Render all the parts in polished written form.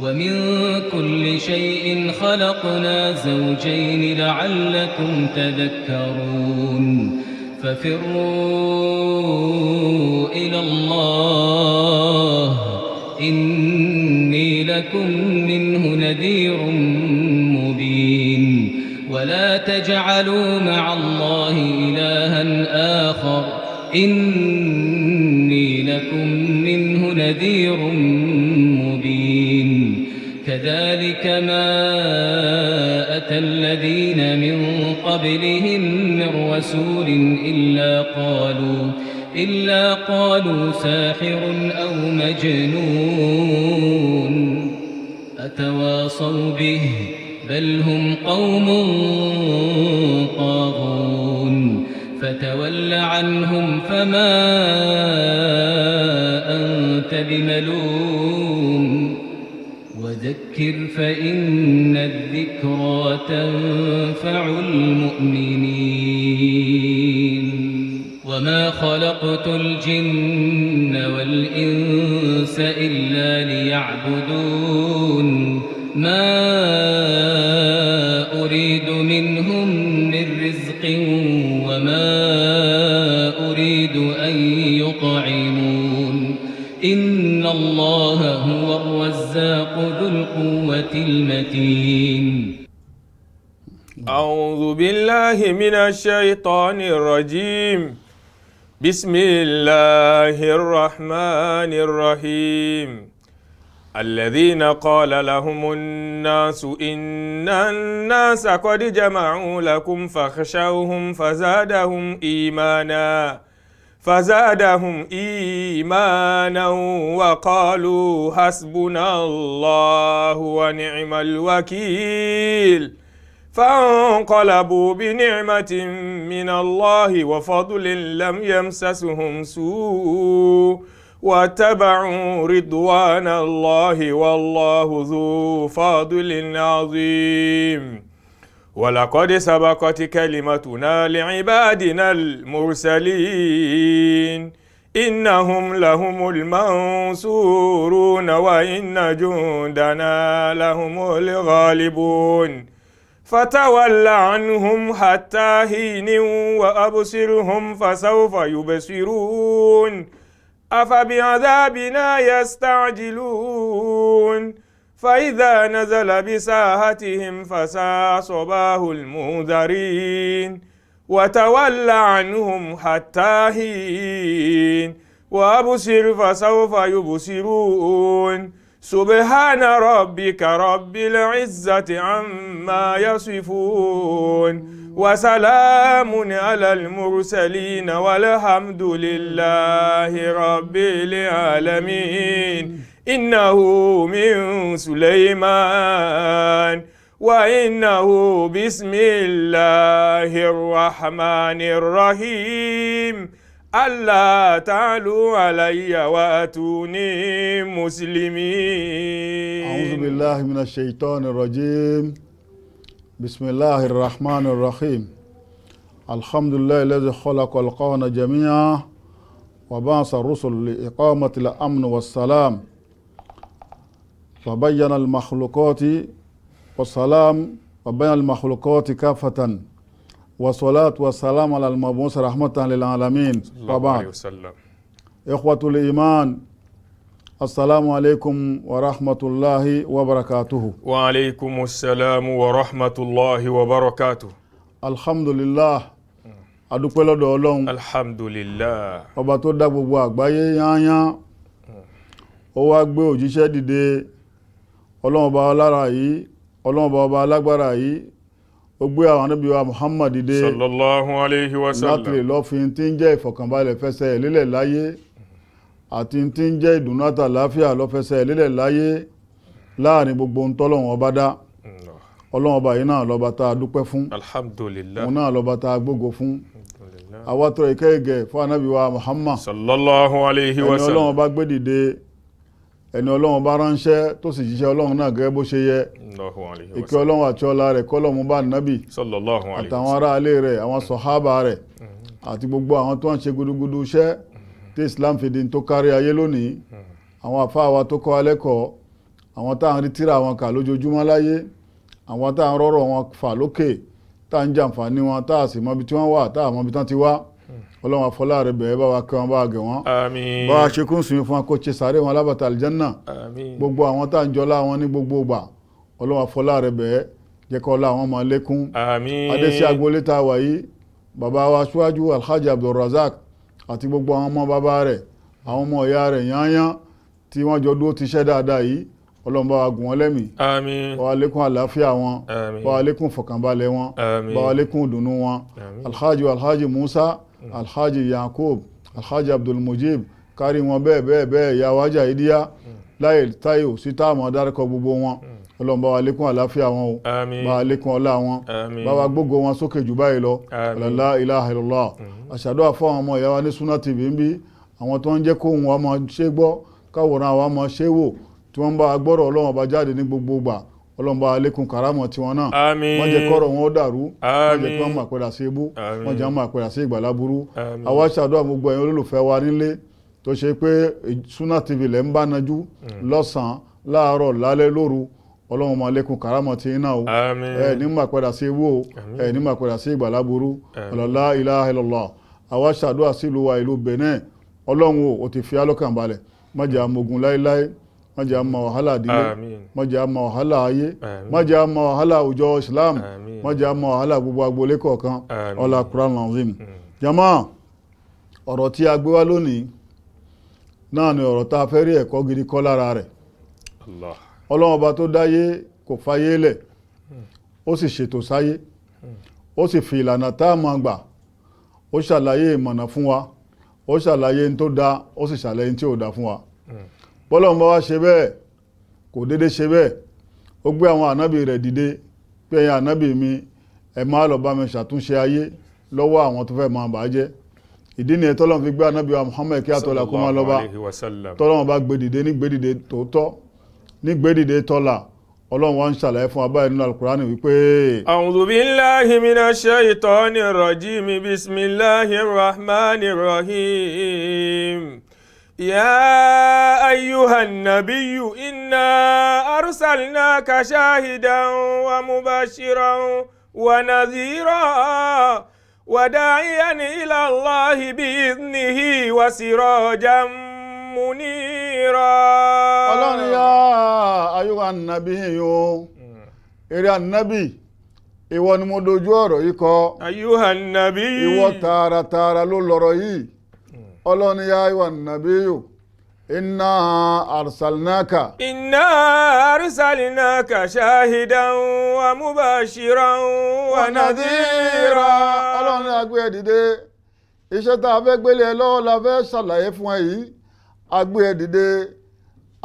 ومن كل شيء خلقنا زوجين لعلكم تذكرون. ففروا إلى الله، إني لكم منه نذير مبين. ولا تجعلوا مع الله إلها آخر، إني لكم منه نذير مبين. كذلك ما أتى الذين من قبلهم من رسول إلا قالوا ساحر أو مجنون. أتواصوا به، بل هم قوم طاغون. فتول عنهم فما أنت بملوم. وذكر فإن الذكرى تنفع المؤمنين. وما خلقت الجن والإنس إلا ليعبدون. ما أريد منهم من رزق وما أريد أن يطعمون. إن الله هو الرزاق ذو القوة المتين. أعوذ بالله من الشيطان الرجيم. بسم الله الرحمن الرحيم. الذين قال لهم الناس إن الناس قد جمعوا لكم فاخشوهم فزادهم إيمانا وقالوا حسبنا الله ونعم الوكيل. فانقلبوا بنعمة من الله وفضل لم يمسسهم سوء واتبعوا رضوان الله، والله ذو فضل عظيم. ولقد سبقت كلمتنا لعبادنا المرسلين إنهم لهم المنصورون وإن جندنا لهم الغالبون. فتول عنهم حتى حين وأبصرهم فسوف يبصرون. أفبعذابنا يستعجلون؟ فإذا نزل بساحتهم فساء صباح المنذرين. وتول عنهم حتى حين وأبصر فسوف يبصرون. سبحان ربك رب العزة عما يصفون، وسلام على المرسلين، والحمد لله رب العالمين. إنه من سليمان وإنه بسم الله الرحمن الرحيم. ألا تعلوا علي وأتوني مسلمين. أعوذ بالله من الشيطان الرجيم. بسم الله الرحمن الرحيم. الحمد لله الذي خلق الكون جميعا وبعث الرسل لإقامة الأمن والسلام وبين المخلوقات والسلام وبين المخلوقات كافة، والصلاة والسلام على المبعوث رحمة للعالمين. صلى الله وبعد. عليه وسلم. إخوة الإيمان، السلام عليكم ورحمة الله وبركاته. وعليكم السلام ورحمة الله وبركاته. Alhamdulillah, adúpẹ́ lọ́dọ̀ Ọlọ́run. الحمد لله. Ọba tó dá gbogbo àgbáyé yányán, ó wá gbé òjíṣẹ́ dìde. Ọlọ́run ọba alára yìí, Ọlọ́run ọba alágbára yìí, ó gbé àwọn Ànábì wa Muhammad dìde صلى الله عليه láti lè وسلم. lọ́ fi tí ń jẹ́ ìfọ̀kànbalẹ̀ fẹsẹ̀ lélẹ̀ láyé àti tí ń jẹ́ ìdùnnú àtàláfíà lọ́fẹsẹ̀ lélẹ̀ láyé láàrin gbogbo ohun tọ́lọ́run ọba dá. Ọlọ́run ọba yìí náà lọ́ba tá a dúpẹ́ fún. الحمد لله. Òun náà lọ́ba tá a gbógo fún. Àwa tọrọ ìkẹ́ ìgẹ̀ fún Ànábì wa Muhammad, صلى الله عليه ẹni Ọlọ́run وسلم. bá gbé dìde, ẹni Ọlọ́run bá ránṣẹ́ tó sì jíṣẹ́ Ọlọ́run náà gẹ́gẹ́ bó ṣe yẹ. الله عليه Ìkẹ́ وسلم. Ọlọ́run àti ọlá rẹ̀ kọ́lọ́run bá Nábì صلى الله عليه àtàwọn وسلم. ará ilé rẹ̀, àwọn sọ̀hábà rẹ̀ àti gbogbo àwọn tó ń ṣe gudugudu iṣẹ́ tí Islam fi di tó kárí ayé lónìí, àwọn àfáà wa tó kọ́ alẹ́kọ̀ọ́. Àwọn tá à ń rí tíra wọn kà lójoojúmọ́ láyé, àwọn tá à ń rọ́rọ̀ wọn fà lókè, tá à ń jàǹfààní wọn, tá à sì mọbi tí wọ́n wà, tá à mọbi tán ti wá. Ọlọ́run àfọlá rẹ̀ bẹ̀ẹ́ bá wa kẹ́ wọn, bá wa gẹ̀ wọ́n. Àmín. Bá wa ṣe kún sinmi fún wa, kó ṣe sàárè wọn lábàtà àlìjánná. Àmín. Gbogbo àwọn tá à ń jọlá wọn ní gbogbo ìgbà, Ọlọ́run àfọlá rẹ̀ bẹ̀ẹ́ jẹ́ kó ọlá wọn máa lékún. Àmín. Adésí agboolé tá a wà yìí, bàbá wa aṣíwájú Alhaji Abdulrazak àti gbogbo àwọn ọmọ bàbá rẹ̀, àwọn ọmọ ìyá rẹ̀ yányán tí wọ́n jọ dúró ti ṣẹ́ dáadáa yìí, Ọlọ́run bá wa gùn wọ́n lẹ́mìí. Àmín. Bá wa lékún àlàáfíà wọn. Àmín. Bá wa lékún fọkànbalẹ̀ wọn. Àmín. Bá wa lékún ìdùnnú wọn. Àmín. Alhaji Musa, Alhaji Yakub, Alhaji Abdulmujib, kárí wọn bẹ́ẹ̀ bẹ́ẹ̀ bẹ́ẹ̀, ìyá wájà ìdíyà láyé táyò sí táàmù adárúkọ gbogbo wọn. Ọlọ́run bá wa lékún àlàáfíà wọn o. Àmín. Bá wa lékún ọlá wọn. Àmín. Bá wa gbógo wọn sókè jù báyìí lọ. Àmín. La ilaha illallah. Àṣàdúrà fún àwọn ọmọ ìyá wa ní Sunna TV ń bí, àwọn tó ń jẹ́ kóhun wa máa ṣe gbọ́, káwòrán wa máa ṣe wò, tí wọ́n ń bá wa gbọ́rọ̀ Ọlọ́run ọba jáde ní gbogbo ìgbà. Ọlọ́run bá wa lékún kàrámọ̀ tiwọn náà. Àmín. Wọ́n jẹ́ kọ́rọ̀ wọn ó dàrú, wọ́n jẹ́ kí wọ́n Àmín. máa padà sí ibú, Àmín. wọ́n jẹ́ wọ́n máa padà sí ìgbàlá burú. Àmín. Àwa ṣàdúrà gbogbo ẹ̀yin olólùfẹ́ wa nílé tó ṣe pé Sunna TV lẹ́ ń bá najú lọ́sàn-án, láàárọ̀, lálẹ́, lóru. Ọlọ́run máa lékún kàrámọ̀ tí iná o. Àmín. Ẹ ní máa padà sí ibú o, ẹ ní máa padà sí ìgbàlá burú. La ilaha illallah. Àwa ṣàdúrà sílùú wa, ìlú Benin. Ọlọ́run o, ò ti fi alọ́kàn balẹ̀, má jẹ́ amogun láéláé, má jẹ́ àmọ́ wàhálà ìdílé, Àmín. má jẹ́ àmọ́ wàhálà ayé, Àmín. má jẹ́ àmọ́ wàhálà àwùjọ Islam, Àmín. má jẹ́ àmọ́ wàhálà gbogbo agboolé kọ̀ọ̀kan. Àmín. Ọlá Quran Azim. Jama, ọ̀rọ̀ tí a gbé wá lónìí náà ni ọ̀rọ̀ tá a fẹ́ rí ẹ̀kọ́ gidi kọ́ lára rẹ̀. Allah. Ọlọ́run ọba tó dáyé kò fayé lẹ̀, ó sì ṣètò sáyé, ó sì fi ìlànà tá a máa gbà, ó ṣàlàyé ìmọ̀nà fún wa, ó ṣàlàyé ní tó da, ó sì ṣàlàyé ní tí ò da fún wa. Bọ́lọ́run bá wá ṣe bẹ́ẹ̀, kò déédé ṣe bẹ́ẹ̀. Ó gbé àwọn ànábì rẹ̀ dìde pé ẹ̀yin ànábì mi, ẹ máa lọ bá mi ṣàtúnṣe ayé lọ́wọ́ àwọn tó fẹ́ máa bà á jẹ́. Ìdí nìyẹn tọ́lọ́run fi gbé ànábì wa Muhammad, kí àtọ́lá kó máa lọ bá. Sallallahu alayhi wa sallam. Tọ́lọ́run bá gbé dìde ní gbé dìde tòótọ́, ní gbé dìde tọ́lá, Ọlọ́run wa ń ṣàlàyé fún wa báyìí nínú Alukurani wípé. أعوذ بالله من الشيطان الرجيم. بسم الله الرحمن الرحيم. يا أيها النبي إنا أرسلناك شاهدا ومبشرا ونذيرا وداعيا إلى الله بإذنه وسراجا منيرا. Ọlọ́run يا أيها النبي o, eré ànábì, ìwọ ni mo dojú ọ̀rọ̀ yìí kọ. أيها النبي. Ìwọ tààràtààrà ló lọ́rọ̀ yìí. Ọlọ́run يا أيها النبي إنا أرسلناك. إنا أرسلناك شاهدا ومبشرا ونذيرا. Ọlọ́run ní a gbé ẹ dìde. Iṣẹ́ tá a fẹ́ gbélé ẹ lọ́wọ́ la fẹ́ ṣàlàyé fún ẹ yìí. A gbé ẹ dìde,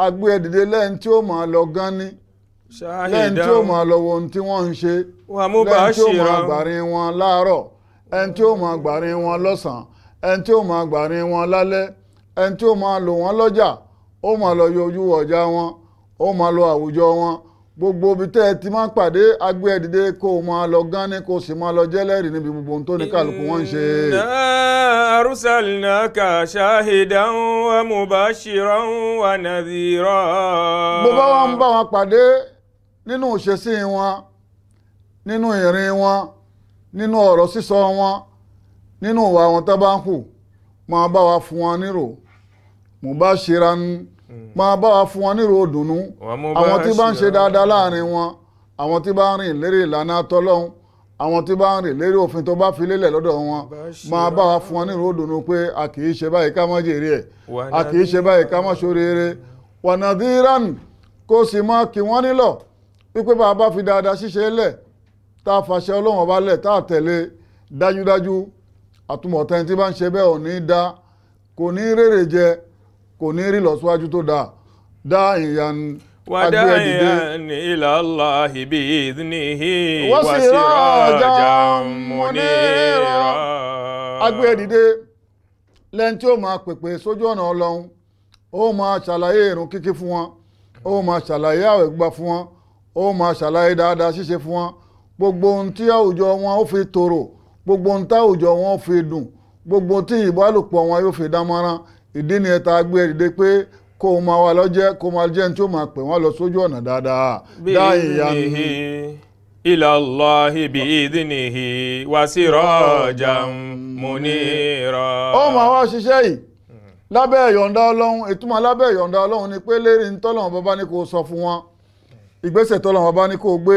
a gbé ẹ dìde lẹ́yìn tí ó máa lọ gan ni, lẹ́yìn tí ó máa lọ wo ohun tí wọ́n ń ṣe, lẹ́yìn tí ó máa ومبشرا gbàrin wọn láàárọ̀, ẹni tí ó máa gbàrin wọn lọ́sàn-án, ẹni tí ó máa gbàrin wọn lálẹ́, ẹni tí ó máa lò wọ́n lọ́jà, ó máa lọ yọjú ọjà wọn, ó máa lọ àwùjọ wọn, gbogbo ibi tẹ́ ẹ ti máa ń pàdé. Agbé ẹ dìde kó o máa lọ gán ni, kó o sì máa lọ jẹ́lẹ́rìí níbi gbogbo ohun tó ní kálukú wọn ń ṣe. إنا أرسلناك شاهدا ومبشرا ونذيرا. Bó bá wà ń bá wọn pàdé nínú ìṣesí wọn, nínú ìrìn wọn, nínú ọ̀rọ̀ sísọ wọn, nínú ìwà wọn tó bá ń hù, máa bá wa fún wọn nírò mubashiran, máa bá wa fún wọn nírò òdùnnú. Àwọn tí bá ń ṣe dáadáa láàrin wọn, àwọn tí bá ń rìn lérí ìlànà tọlọ́hun, àwọn tí bá ń rìn lérí òfin tó bá fi lélẹ̀ lọ́dọ̀ wọn, máa bá wa fún wọn nírò òdùnnú pé a kì í ṣe báyìí ká má jèrè ẹ̀, a kì í ṣe báyìí ká má ṣoríire. Wa nadhiran, kó sì máa kí wọ́n nílọ̀ wípé bá a bá fi dáadáa ṣíṣe lẹ̀, tá a fàṣẹ Ọlọ́run ọba lẹ̀, tá a tẹ̀lé, dájúdájú àtúbọ̀tán tí bá ń ṣe bẹ́ẹ̀ ò ní dá, kò ní rèrè jẹ, kò ní rí lọ́síwájú tó dáa dá ìyàn. وداعيا إلى الله بإذنه وسراجا وسراجا منيرا. منيرا. Agbé ẹ dìde lẹ́ni tí ó máa pèpè sójú ọ̀nà Ọlọ́run, ó máa ṣàlàyé ìrun kíkí fún wọn, ó máa ṣàlàyé àwẹ̀ gbígbà fún wọn, ó máa ṣàlàyé dáadáa ṣíṣe fún wọn, gbogbo ohun tí àwùjọ wọn ó fi tòrò, gbogbo ohun tí àwùjọ wọn ó fi dùn, gbogbo tí ìbálòpọ̀ wọn yóò fi dánmọ́rán. Ìdí ni ẹ̀ta agbé ẹ dìde pé Kó o máa wà lọ́jẹ́, kó o máa jẹ́ ní tí ó máa pè wọ́n lọ sójú ọ̀nà dáadáa. Dáìyà. بإذنه إلى الله بإذنه وسراجا منيرا. Ó máa wá ṣiṣẹ́ yìí lábẹ́ ìyọ̀ǹda Ọlọ́run. Ìtumọ̀ lábẹ́ ìyọ̀ǹda Ọlọ́run ni pé lérí ń tọ́lọ́run bàbá ní kó sọ fún wọn, ìgbésẹ̀ tọ́lọ́run bàbá ní kó gbé,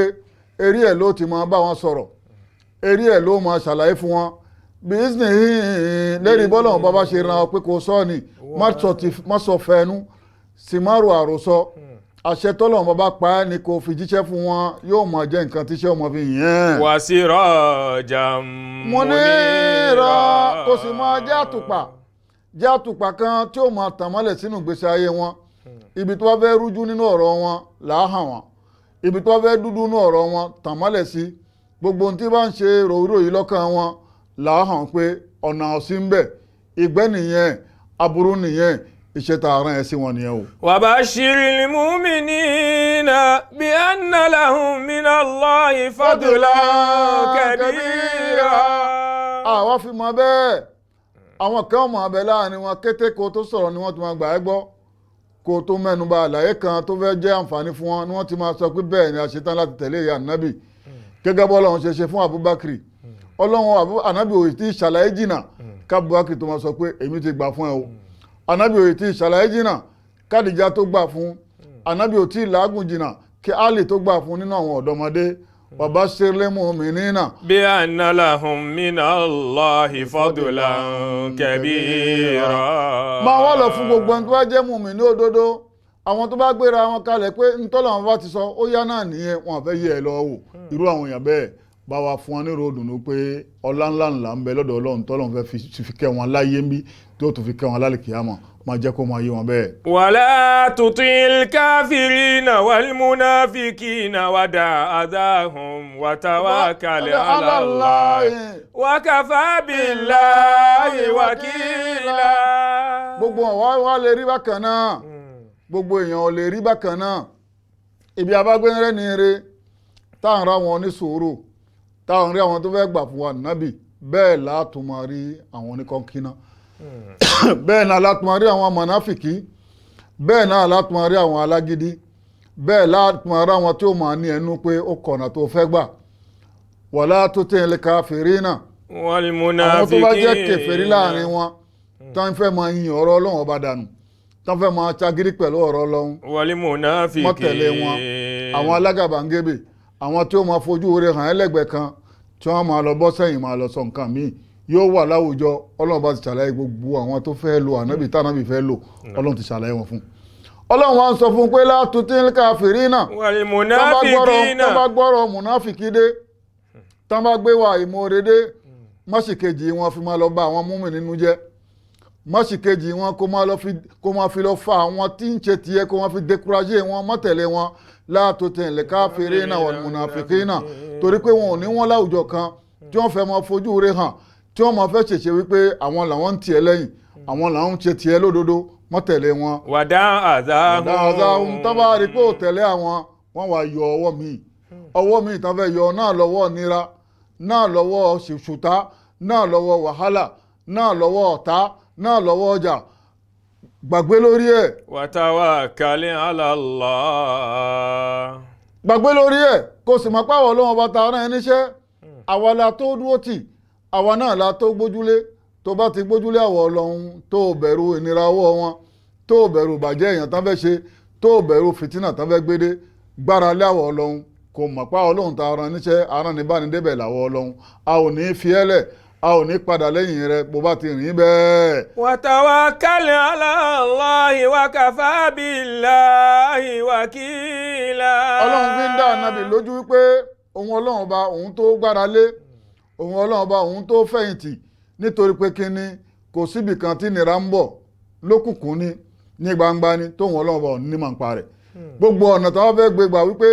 eré ẹ̀ ló ti máa bá wọn sọ̀rọ̀, eré ẹ̀ ló máa ṣàlàyé fún wọn. Bí isni lérí bọ́lọ́run bàbá ṣe ràn ọ́ pé kó sọ ni, má sọ fẹ́nu sì má ro àròsọ. Àṣẹ tọ́lọ́run bàbá pa ẹ́ ni kó fi jíṣẹ́ fún wọn, yóò máa jẹ́ nǹkan tíṣẹ́ ọmọ fi yẹn. وسراجا Munira, kò sì máa jẹ́ àtùpà, jẹ́ àtùpà kan tí ó máa tàn mọ́lẹ̀ sínú ìgbésí ayé wọn. Ibi tó bá fẹ́ rújú nínú ọ̀rọ̀ wọn là á hàn wọ́n, ibi tó bá fẹ́ dúdú nínú ọ̀rọ̀ wọn tàn mọ́lẹ̀ sí. Gbogbo ohun tí bá ń ṣe ròrò yìí lọ́kàn wọn là á hàn pé ọ̀nà ọ̀sìn ń bẹ, ìgbẹ́ nìyẹn, aburú nìyẹn, iṣẹ́ tá a rán ẹ sí wọn nìyẹn o. وبشر المؤمنين بأن لهم من الله فضلا كبيرا. Àwa fi mọ bẹ́ẹ̀, àwọn kan mọ̀ abẹ láàrin wọn, kété kó tó sọ̀rọ̀ ni wọ́n ti máa gbà ẹ́ gbọ́. Kó tó mẹ́nuba àlàyé kan tó fẹ́ jẹ́ àǹfààní fún wọn ni wọ́n ti máa sọ pé bẹ́ẹ̀ ni, a ṣetán láti tẹ̀lé ìyá ànábì, gẹ́gẹ́ bọ́ Ọlọ́run ṣe ṣe fún Abubakar. Ọlọ́run ànábì òye tí ṣàlàyé jìnnà kábubakar tó máa sọ pé èmi ti gbà fún ẹ o. Ànábì òye tí ṣàlàyé jìnnà kádìjà tó gbà fún. Ànábì ò tí ì làágùn jìnnà kí Ali tó gbà fún nínú àwọn ọ̀dọ́mọdé. Bàbá ṣẹlẹ́mù mìíràn. بأن لهم من الله فضلا كبيرا. Máa wá lọ fún gbogbo ẹni tó bá jẹ́ mùmí ní òdodo, àwọn tó bá gbéra wọn kalẹ̀ pé ntọ́lọ̀ wọn bá ti sọ ó yá náà nìyẹn, wọn fẹ́ yẹ ẹ lọ wò. Irú àwọn èèyàn bẹ́ẹ̀, bá wa fún wọn ní ròdùnú pé ọlá ńlá ńlá ń bẹ lọ́dọ̀ Ọlọ́run tọ́lọ́run fẹ́ fi kẹ́ wọn láyé ń bí, tí ó tún fi kẹ́ wọn lálẹ́ kìámọ̀. Máa jẹ́ kó máa yé wọn bẹ́ẹ̀. ولا تطع الكافرين والمنافقين ودع أذاهم وتوكل على الله وكفى بالله وكيلا. Gbogbo wọn wá lè rí bákan náà, gbogbo èèyàn ò lè rí bákan náà. Ibi abágbénrẹ́ ni eré táwọn ra wọn ní sùúrù, táwọn rí àwọn tó fẹ́ gbà fún wa nábì, bẹ́ẹ̀ látún máa rí àwọn oníkọ́ńkínná, bẹ́ẹ̀ náà látún máa rí àwọn mọ̀náfìkì, bẹ́ẹ̀ náà látún máa rí àwọn alágídí, bẹ́ẹ̀ látún máa rí àwọn tí ó máa ní ẹnu pé ó kọ̀nà tó fẹ́ gbà. Wala tutil kafirina, àwọn tó bá jẹ́ kèfèrí láàrin wọn, tán fẹ́ máa yin ọ̀rọ̀ Ọlọ́run ọba dànù, tán fẹ́ máa ṣagídí pẹ̀lú ọ̀rọ̀ Ọlọ́run, والمنافقين mọ́tẹ̀lé wọn. Àwọn alágàbàǹgebè, àwọn tí ó máa fojú rẹ̀ hàn ẹlẹ́gbẹ̀ẹ́ kan, tí wọ́n máa lọ bọ́ sẹ́yìn máa lọ sọ nǹkan míì, yóò wà láwùjọ. Ọlọ́run bá ti ṣàlàyé gbogbo àwọn tó fẹ́ lo ànábì tànábì fẹ́ lò, Ọlọ́run ti ṣàlàyé wọn fún. Ọlọ́run wa ń sọ fún pé látúntí káfírí náà, والمنافقين tán bá gbọ́rọ̀ mùnáfìkì dé, tán bá gbé wa ìmoore dé, mọ́sìkejì wọn fi máa lọ bá àwọn múmi nínú jẹ́, mọ́sìkejì wọn kó máa fi lọ fa àwọn tí ń ṣe tiẹ̀, kó máa fi dékúrájé wọn, mọ́tẹ̀lé wọn. Látúntí káfírí náà wal munafiqina, torí pé wọn ò ní wọn láwùjọ kan tí wọ́n fẹ́ máa fojú rẹ̀ hàn, tí wọ́n máa fẹ́ ṣèṣe wípé àwọn làwọn ń tiẹ̀ lẹ́yìn, àwọn làwọn ń ṣe tiẹ̀ lódodo, mọ́tẹ̀lé wọn. ودع أذاهم Dáadáa tán bá rí pé ò tẹ̀lé àwọn, wọ́n wá yọ ọwọ́ míì, ọwọ́ míì tán fẹ́ yọ náà lọ́wọ́ nira, náà lọ́wọ́ ṣùtá, náà lọ́wọ́ wàhálà, náà lọ́wọ́ ọ̀tá, náà lọ́wọ́ ọjà. Gbàgbé lórí ẹ̀. وتوكل على الله. Gbàgbé lórí ẹ̀, kò sì mọ̀ pé àwọn Ọlọ́run bá ta ara ẹ níṣẹ́. Àwa la tó dúró tì, àwa náà la tó gbójúlé. Tó bá ti gbójúlé àwọ̀ Ọlọ́run, tó bẹ̀rù ìnira ọwọ́ wọn, tó bẹ̀rù ìbàjẹ́ èèyàn tán fẹ́ ṣe, tó bẹ̀rù fìtínà tán fẹ́ gbédé, gbára lé àwọ̀ Ọlọ́run, kò mọ̀ pé Ọlọ́run ta ara níṣẹ́, ara ní bá ní débẹ̀ làwọ̀ Ọlọ́run. A ò ní fi ẹ́ lẹ̀, a ò ní padà lẹ́yìn rẹ bó bá ti rìn bẹ́ẹ̀. وتوكل على الله وكفى بالله وكيلا. Ọlọ́run fi ń dá ànábì lójú wípé òun Ọlọ́run ọba òun tó gbára lé, òun Ọlọ́run ọba òun tó fẹ̀yìntì, nítorí pé kínní, kò síbì kan tí nira ń bọ̀ lókùnkùn ni ní gbangba ni tóun Ọlọ́run ọba òun ní màá ń pa rẹ̀. Gbogbo ọ̀nà táwọn fẹ́ gbé gbà wípé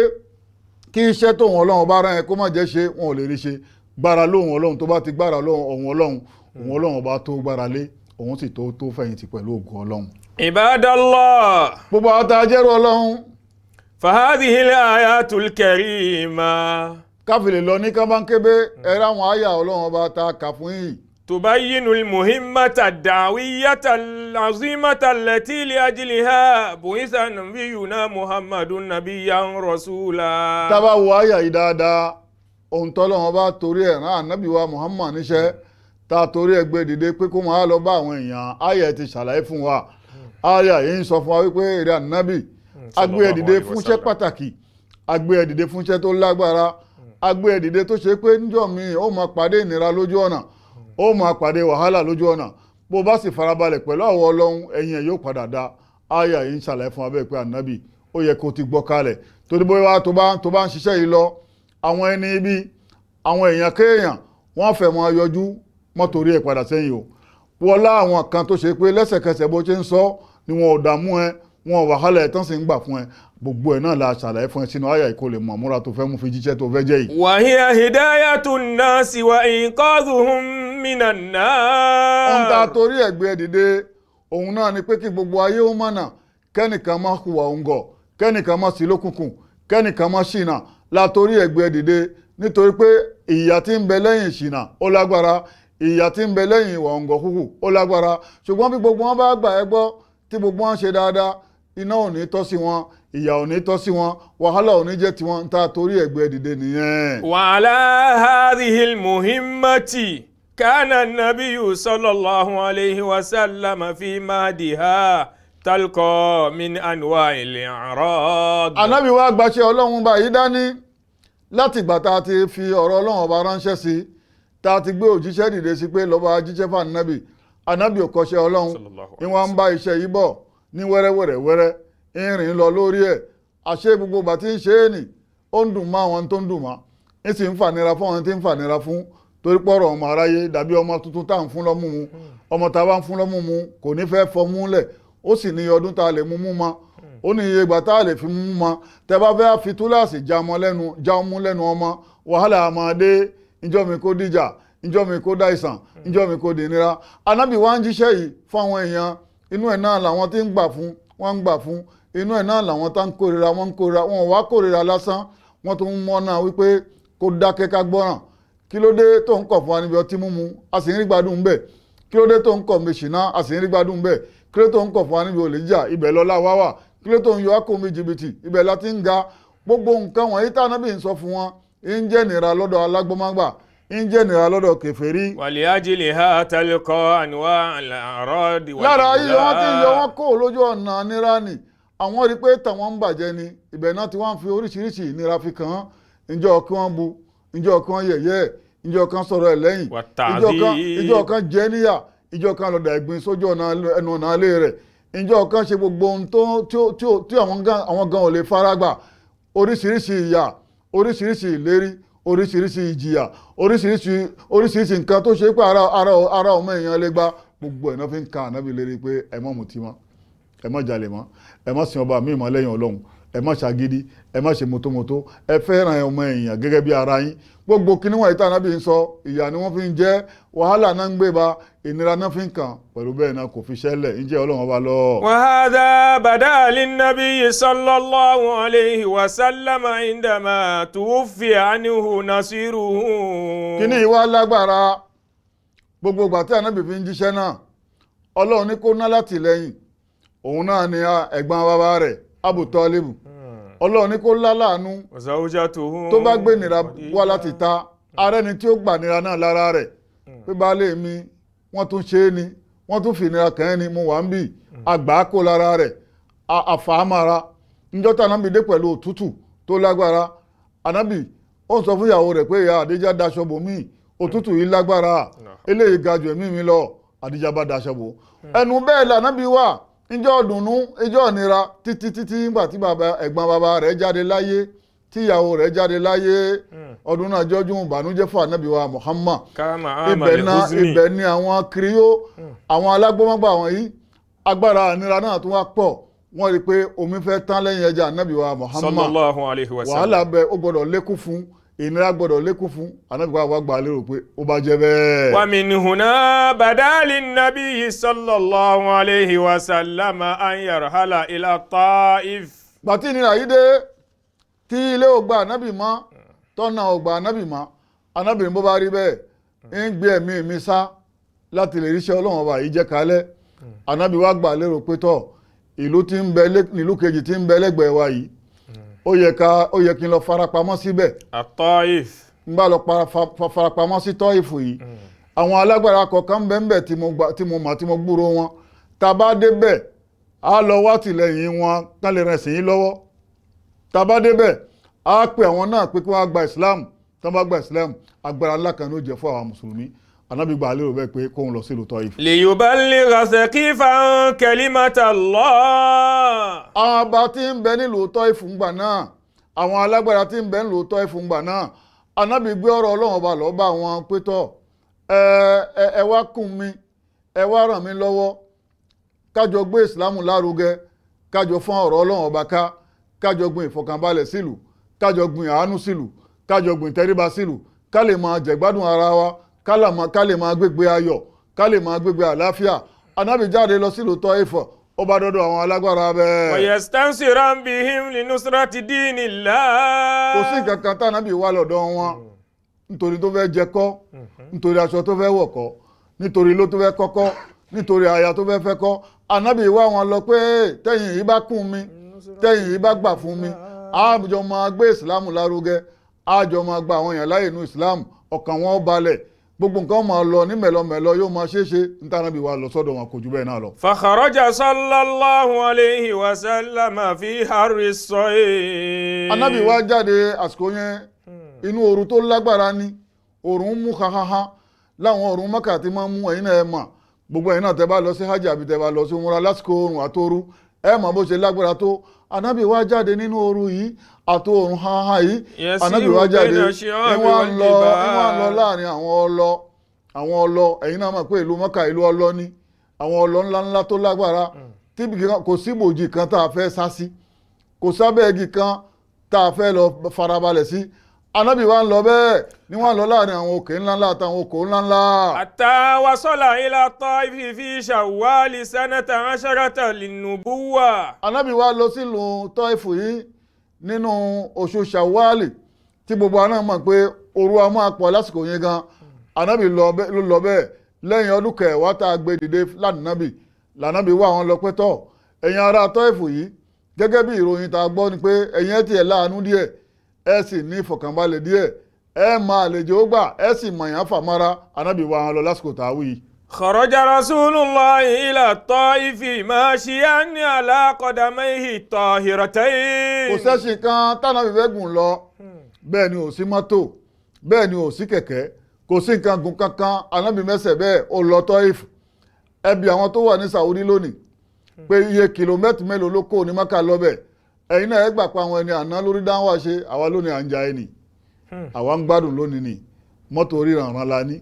kí iṣẹ́ tóun Ọlọ́run ọba rán ẹ kó má jẹ́ ṣe, wọn ò lè rí ṣe. Gbára lóhun Ọlọ́run, tó bá ti gbára lóhun òun Ọlọ́run, òun Ọlọ́run ọba tó gbára lé, òun sì tó fẹ̀yìntì pẹ̀lú ògo Ọlọ́run. عباد الله. Gbogbo àwọn tá a jẹ́rú Ọlọ́run, فهذه الآيات الكريمة káfílè lọ ní kábánkébé ẹ̀rọ àwọn àyà Ọlọ́run ọba tá a kà fún yìí. تبين المهمة الدعوية العظيمة التي لأجلها بعث نبينا محمد نبيا رسولا. Tá bá wo àyà yìí dáadáa, ohun tọ́lọ́run bá torí ẹ̀ rán ànábì wa Muhammad níṣẹ́, tá a torí ẹ̀ gbé dìde pé kó máa lọ bá àwọn èèyàn, àyà ẹ̀ ti ṣàlàyé fún wa. Àyà yìí ń sọ fún wa wípé èrè ànábì, a gbé ẹ dìde fún iṣẹ́ pàtàkì, a gbé ẹ dìde fún iṣẹ́ tó lágbára, a gbé ẹ dìde tó ṣe pé níjọ́ mi ó máa pàdé ìnira lójú ọ̀nà, ó máa pàdé wàhálà lójú ọ̀nà. Bó bá sì farabalẹ̀ pẹ̀lú àwọn Ọlọ́run, ẹ̀yìn ẹ̀ yóò padà da. Àyà yìí ń ṣàlàyé fún wa bẹ́ẹ̀ pé ànábì, ó yẹ kó ti gbọ́ kalẹ̀, torí bóyá tó bá ń ṣiṣẹ́ yìí lọ, àwọn ẹni ibi, àwọn èèyàn kéèyàn, wọ́n fẹ́ máa yọjú mọ́ torí ẹ̀ padà sẹ́yìn o. Wọlá àwọn kan tó ṣe pé lẹ́sẹ̀kẹsẹ̀ bó ṣe ń sọ ni wọn ò dààmú ẹ, wọn ò wàhálà ẹ tán sì ń gbà fún ẹ. Gbogbo ẹ náà la ṣàlàyé fún ẹ sínú àyà yìí kó lè mọ̀ múra tó fẹ́ mú fi jíṣẹ́ tó fẹ́ jẹ́ yìí. وهي هداية الناس وإنقاذهم من Ohun tá a النار. torí ẹ̀ gbé ẹ dìde, òun náà ni pé kí gbogbo ayé ó mọ̀nà, kẹ́nìkan má hùwà òǹgọ̀, kẹ́nìkan má sí lókùnkùn, kẹ́nìkan má ṣìnà. La torí ẹ̀ gbé ẹ dìde, nítorí pé ìyà tí ń bẹ lẹ́yìn ìṣìnà ó lágbára, ìyà tí ń bẹ lẹ́yìn ìwà òǹgọ̀ húhù ó lágbára. Ṣùgbọ́n bí gbogbo wọn bá gbà ẹ́ gbọ́, tí gbogbo wọn ṣe dáadáa, iná ò ní tọ́ sí wọn, ìyà ò ní tọ́ sí wọn, wàhálà ò ní jẹ́ tiwọn. Ń ta torí ẹ̀ gbé ẹ dìde nìyẹn. وعلى هذه المهمة كان النبي صلى الله عليه وسلم في مهدها تلقى من أنواع الإعراض. Ànábì wa gbaṣẹ́ Ọlọ́run bá yìí dání láti ìgbà tá a ti fi ọ̀rọ̀ Ọlọ́run ọba ránṣẹ́ sí, tá a ti gbé òjíṣẹ́ dìde sí pé lọ́ba jíṣẹ́ fún ànábì. Ànábì ò kọ́ṣẹ́ Ọlọ́run. Sallallahu Ni wọ́n ń bá iṣẹ́ yìí bọ̀ ní wẹ́rẹ́wẹ́rẹ́wẹ́rẹ́, ń rìn lọ lórí ẹ̀. Àṣé gbogbo ìgbà tí ń ṣe é nì, ó ń dùn mọ́ àwọn tó ń dùn mọ́, ń sì ń fànira fún àwọn tí ń fànira fún, torí pọ̀rọ̀ ọmọ aráyé dàbí ọmọ tuntun tá à ń fún lọ́mú mu. Ọmọ tá a bá ń fún lọ́mú mu kò ní fẹ́ fọmú lẹ̀. Ó sì ní ọdún tá a lè mú mú mọ́, ó ní iye ìgbà tá a lè fi mú mọ́. Tẹ bá fẹ́ fi túláàsì já ọmọ lẹ́nu, já ọmú lẹ́nu ọmọ, wàhálà máa dé. Ìjọ́ mi kó dìjà, ìjọ́ mi kó dáìsàn, ìjọ́ mi kó dìnira. Anábì wa ń jíṣẹ́ yìí fún àwọn èèyàn. Inú ẹ̀ náà làwọn tí ń gbà fún wọ́n ń gbà fún, inú ẹ̀ náà làwọn tá ń kórira wọ́n ń kórira. Wọn ò wá kórira lásán, wọ́n tún ń mọ́ná wípé kó dákẹ́ ká gbọ́ràn. Kí ló dé tó ń kọ̀ fún wa níbi ọtí mímu, a sì ń rí gbádùn bẹ́ẹ̀? Kí ló dé tó ń kọ̀ mi ṣìnà, a sì ń rí gbádùn bẹ́ẹ̀? Kí ló dé tó ń kọ̀ fún wa níbi olè jíjà, ibẹ̀ lọ́lá wá wà? Kí ló dé tó ń yọ ákò mi jìbìtì, ibẹ̀ la ti ń ga? Gbogbo nǹkan wọ̀nyí tá Ànábì ń sọ fún wọn ń jẹ́ nira lọ́dọ̀ alágbọ́mágbà, ń jẹ́ nira lọ́dọ̀ kèfèrí. ولأجلها تلقى أنواع الأعراض. Lára yíyọ wọn tí ń yọ wọn kó lójú ọ̀nà nira ni àwọn rí i pé tàwọn ń bàjẹ́ ni. Ibẹ̀ náà tí wọ́n fi oríṣiríṣi ìnira fi kàn án. Ǹjọ́ kí wọ́n bu, ǹjọ́ kí wọ́n yẹ̀yẹ́ ẹ̀, ǹjọ́ kan sọ̀rọ̀ ẹ̀ lẹ́yìn, ìjọ́ kan jẹ́ níyà, ìjọ́ kan lọ́dà ẹ̀gbin sójú ọ̀nà ẹnu ọ̀nà alẹ́ rẹ̀, ìjọ́ kan ṣe gbogbo ohun tó tí àwọn gan ò lè faragbà. Oríṣiríṣi ìyà, oríṣiríṣi ìlérí, oríṣiríṣi ìjìyà, oríṣiríṣi oríṣiríṣi nǹkan tó ṣe pé ara ọmọ èèyàn lè gba, gbogbo ẹ̀ náà fi ń ka Ànábì lérí pé ẹ má mutí mọ́, ẹ má jalè mọ́, ẹ má sin ọba míì mọ́ lẹ́yìn Ọlọ́run, ẹ má ṣàgídí, ẹ má ṣe mọ́tómọ́tó, ẹ fẹ́ràn ọmọ èèyàn gẹ́gẹ́ bí ara yín. Gbogbo kíní wọ̀nyí tí Ànábì ń sọ, ìyà ni wọ́n fi ń jẹ, wàhálà náà ń gbé ba, ìnira náà fi ń kàn. Pẹ̀lú bẹ́ẹ̀ náà, kò fi ṣẹlẹ̀ ń jẹ́ Ọlọ́run ọba lọ. وهذا بدا للنبي صلى الله عليه وسلم عندما توفي عنه نصيره. Kíní ìwà lágbára. Gbogbo ìgbà tí Ànábì fi ń jíṣẹ́ náà, Ọlọ́run ní kó ná látìlẹ́yìn. Òun náà ni ẹ̀gbọ́n bàbá rẹ̀, Abu Talib. Ọlọ́run ní kó láláàánú. وزوجته. Tó bá gbé nira wá láti ta ara ẹni tí ó gbà nira náà lára rẹ̀ pé baálé mi, wọ́n tún ṣe é ni, wọ́n tún fi ìnira kàn án ni, mo wà ń bì, àgbà kó lára rẹ̀ àfàámára. Níjọ́ tí Ànábì dé pẹ̀lú òtútù tó lágbára, Ànábì ó ń sọ fún ìyàwó rẹ̀ pé, "Ìyá Àdíjà, daṣọ bò mí, òtútù yìí lágbára, eléyìí ga jù ẹ̀mí mi lọ." Àdíjà bá daṣọ bò. Ẹnu bẹ́ẹ̀ lànábì wà ìjọ dùnnú, ìjọ ìnira, títí títí nígbà tí bàbá, ẹ̀gbọ́n bàbá rẹ̀ jáde láyé, tí ìyàwó rẹ̀ jáde láyé. Ọdún náà jọ́jú ìbànújẹ́ fún Ànábì wa Muhammad. كما Ibẹ̀ عمل náà حزني. Ibẹ̀ ni àwọn kiriyó, àwọn alágbọ́mọ́gbà wọ̀nyí, agbára ìnira náà tún wá pọ̀. Wọ́n rí i pé omi fẹ́ tán lẹ́yìn ẹja Ànábì wa Muhammad. صلى الله عليه وسلم. Wàhálà bẹ, ó gbọ́dọ̀ lékún fún, ìnira gbọ́dọ̀ lékún fún. Ànábì wa gbà lérò pé ó bá jẹ́ bẹ́ẹ̀. ومن هنا بدا للنبي صلى الله عليه وسلم أن يرحل إلى الطائف. Gbàtí ìnira yìí dé, tí ilé ò gba Ànábì mọ́, tọ́nà ò gba Ànábì mọ́, Ànábì ní bó bá rí bẹ́ẹ̀, ń gbé ẹ̀mí mi sá. Láti lè ríṣẹ́ Ọlọ́run Ọba yìí jẹ́ kalẹ̀. Ànábì wá gbà lérò pé tọ̀, ìlú tí ń bẹ ìlú kejì tí ń bẹ lẹ́gbẹ̀ẹ́ wa yìí, ó yẹ kí n lọ farapamọ́ síbẹ̀. At-Taif. N bá lọ farapamọ́ sí Tọ́ìfù yìí, àwọn alágbára kọ̀ọ̀kan ń bẹ ń bẹ tí mo gbà, tí mo mọ̀, tí mo gbúrò wọn. Tá a bá débẹ̀, á lọ wá tìlẹ́yìn wọn kán lè rẹ̀ sí yín lọ́wọ́. Tá a bá débẹ̀, á pè àwọn náà pé kí wọ́n gba Islam. Tí wọ́n bá gba Islam, agbára ńlá kan ló jẹ́ fún àwọn mùsùlùmí. Ànábì gbà lérò bẹ́ẹ̀ pé kóun lọ sílùú Tọ́ìfù. Liyuballigha Thaqifan kalimata Allah. Àwọn ọba tí ń bẹ nílùú Tọ́ìfù ńgbà náà, àwọn alágbára tí ń bẹ nílùú Tọ́ìfù ńgbà náà, Ànábì gbé ọ̀rọ̀ Ọlọ́run Ọba lọ bá wọn pé tọ́, ẹ ẹ ẹ wá kún mi, ẹ wá ràn mí lọ́wọ́, kájọ gbé Ìsìlámù lárugẹ, kájọ fọ́n ọ̀rọ̀ Ọlọ́run Ọba ká, kájọ gbin ìfọ̀kànbalẹ̀ sílùú, kájọ gbin àánú sílùú, kájọ gbin tẹríba sílùú, ká lè máa jẹ̀gbádùn ara wa, ká lè máa gbégbé ayọ̀, ká lè máa gbégbé àlàáfíà. Ànábì jáde lọ sílùú Tọ́ìfù, ó bá dọ́dọ̀ àwọn alágbára bẹ́ẹ̀. Wa yastansiran bihim linusrati dinillah. Kò sí nǹkan kan tánàbì wà lọ́dọ̀ wọn nítorí tó fẹ́ jẹ kọ́, nítorí aṣọ tó fẹ́ wọ̀ kọ́, nítorí ilé tó fẹ́ kọ́kọ́, nítorí aya tó fẹ́ fẹ́ kọ́. Ànábì wá wọn lọ pé tẹ́yìn yìí bá kún mi, tẹ́yìn yìí bá gbà fún mi, àjọ máa gbé Ìsìlámù lárugẹ, àjọ máa gba àwọn èèyàn láyè inú Ìsìlámù, ọkàn wọn balẹ̀, gbogbo nǹkan máa lọ ní mẹ̀lọmẹ̀lọ, yóò máa ṣeéṣe. Níta Ànábì wá lọ sọ́dọ̀ wọn kò jù bẹ́ẹ̀ náà lọ. Fakharaja sallallahu alayhi wa sallam fi harri as-sayf. Ànábì wá jáde àsìkò yẹn, inú ooru tó lágbára ni, oòrùn ń mú hahaha láwọn oòrùn Mọ́kà tí máa ń mú. Ẹ̀yin náà ẹ mọ̀, gbogbo ẹ̀yin náà tẹ́ bá lọ sí hajj àbí tẹ́ bá lọ sí umra lásìkò oòrùn àtòru, ẹ mọ̀ bó ṣe lágbára tó. Ànábì wá jáde nínú ooru yìí àti oòrùn hahaha yìí. Yasiru Ànábì wá jáde bayna ash-shi'abi ní wọ́n lọ wal-jibal. ní wọ́n lọ láàrin àwọn ọlọ, àwọn ọlọ. Ẹ̀yin náà mọ̀ pé ìlú Mọ́kà, ìlú ọlọ ni, àwọn ọlọ ńláńlá tó lágbára tí kò sí ibòjì kan tá a fẹ́ sá sí, kò sábẹ́ igi kan tá a fẹ́ lọ farabalẹ̀ sí. Ànábì wa ń lọ bẹ́ẹ̀ ni wọ́n lọ láàrin àwọn òkè ńláńlá àtàwọn òkò ńláńlá. Hatta wasala ila Taifi fi Shawwali sanata asharata linnubuwa. Ànábì wa lọ sílùú Tọ́ìfù yìí nínú oṣù Shawwali, tí gbogbo àná mọ̀ pé òru a máa pọ̀ lásìkò yẹn gan. Ànábì lọ ló lọ bẹ́ẹ̀ lẹ́yìn ọdún kẹwàá tá a gbé dìde lánàbì. Lànàbì wà wọn lọ pé tọ́, ẹ̀yin ará Tọ́ìfù yìí, gẹ́gẹ́ bí ìròyìn tá a gbọ́ ni pé ẹ̀yin ẹ̀ tiẹ̀ láàánú díẹ̀, ẹ sì ní ìfọ̀kànbalẹ̀ díẹ̀, ẹ máa àlejò ó gbà, ẹ sì mọ̀yàn fàmọ́ra. Ànábì wà wọn lọ lásìkò tá a wí yìí. Kharaja Rasulullahi ila Taifi mashiyan ala qadamayhi tahiratayn. Kò sẹ́sìn kan tánàbì fẹ́ gùn lọ, bẹ́ẹ̀ ni ò sí mọ́tò, bẹ́ẹ̀ ni ò sí kẹ̀kẹ́, kò sí nǹkan gùn kankan. Ànábì mẹ́sẹ̀ bẹ́ẹ̀ ó lọ Tọ́ìfù. Ẹbí àwọn tó wà ní Saudi lónìí pé iye kìlómẹ́tì mélòó ló kó ní Mẹ́kà lọ́bẹ̀, ẹ̀yin náà ẹ gbà pa àwọn ẹni àná lórí dáhùn wá ṣe. Àwa lónìí à ń ja ẹni, àwa ń gbádùn lónìí ni. Mọ́tò oríranran la ní,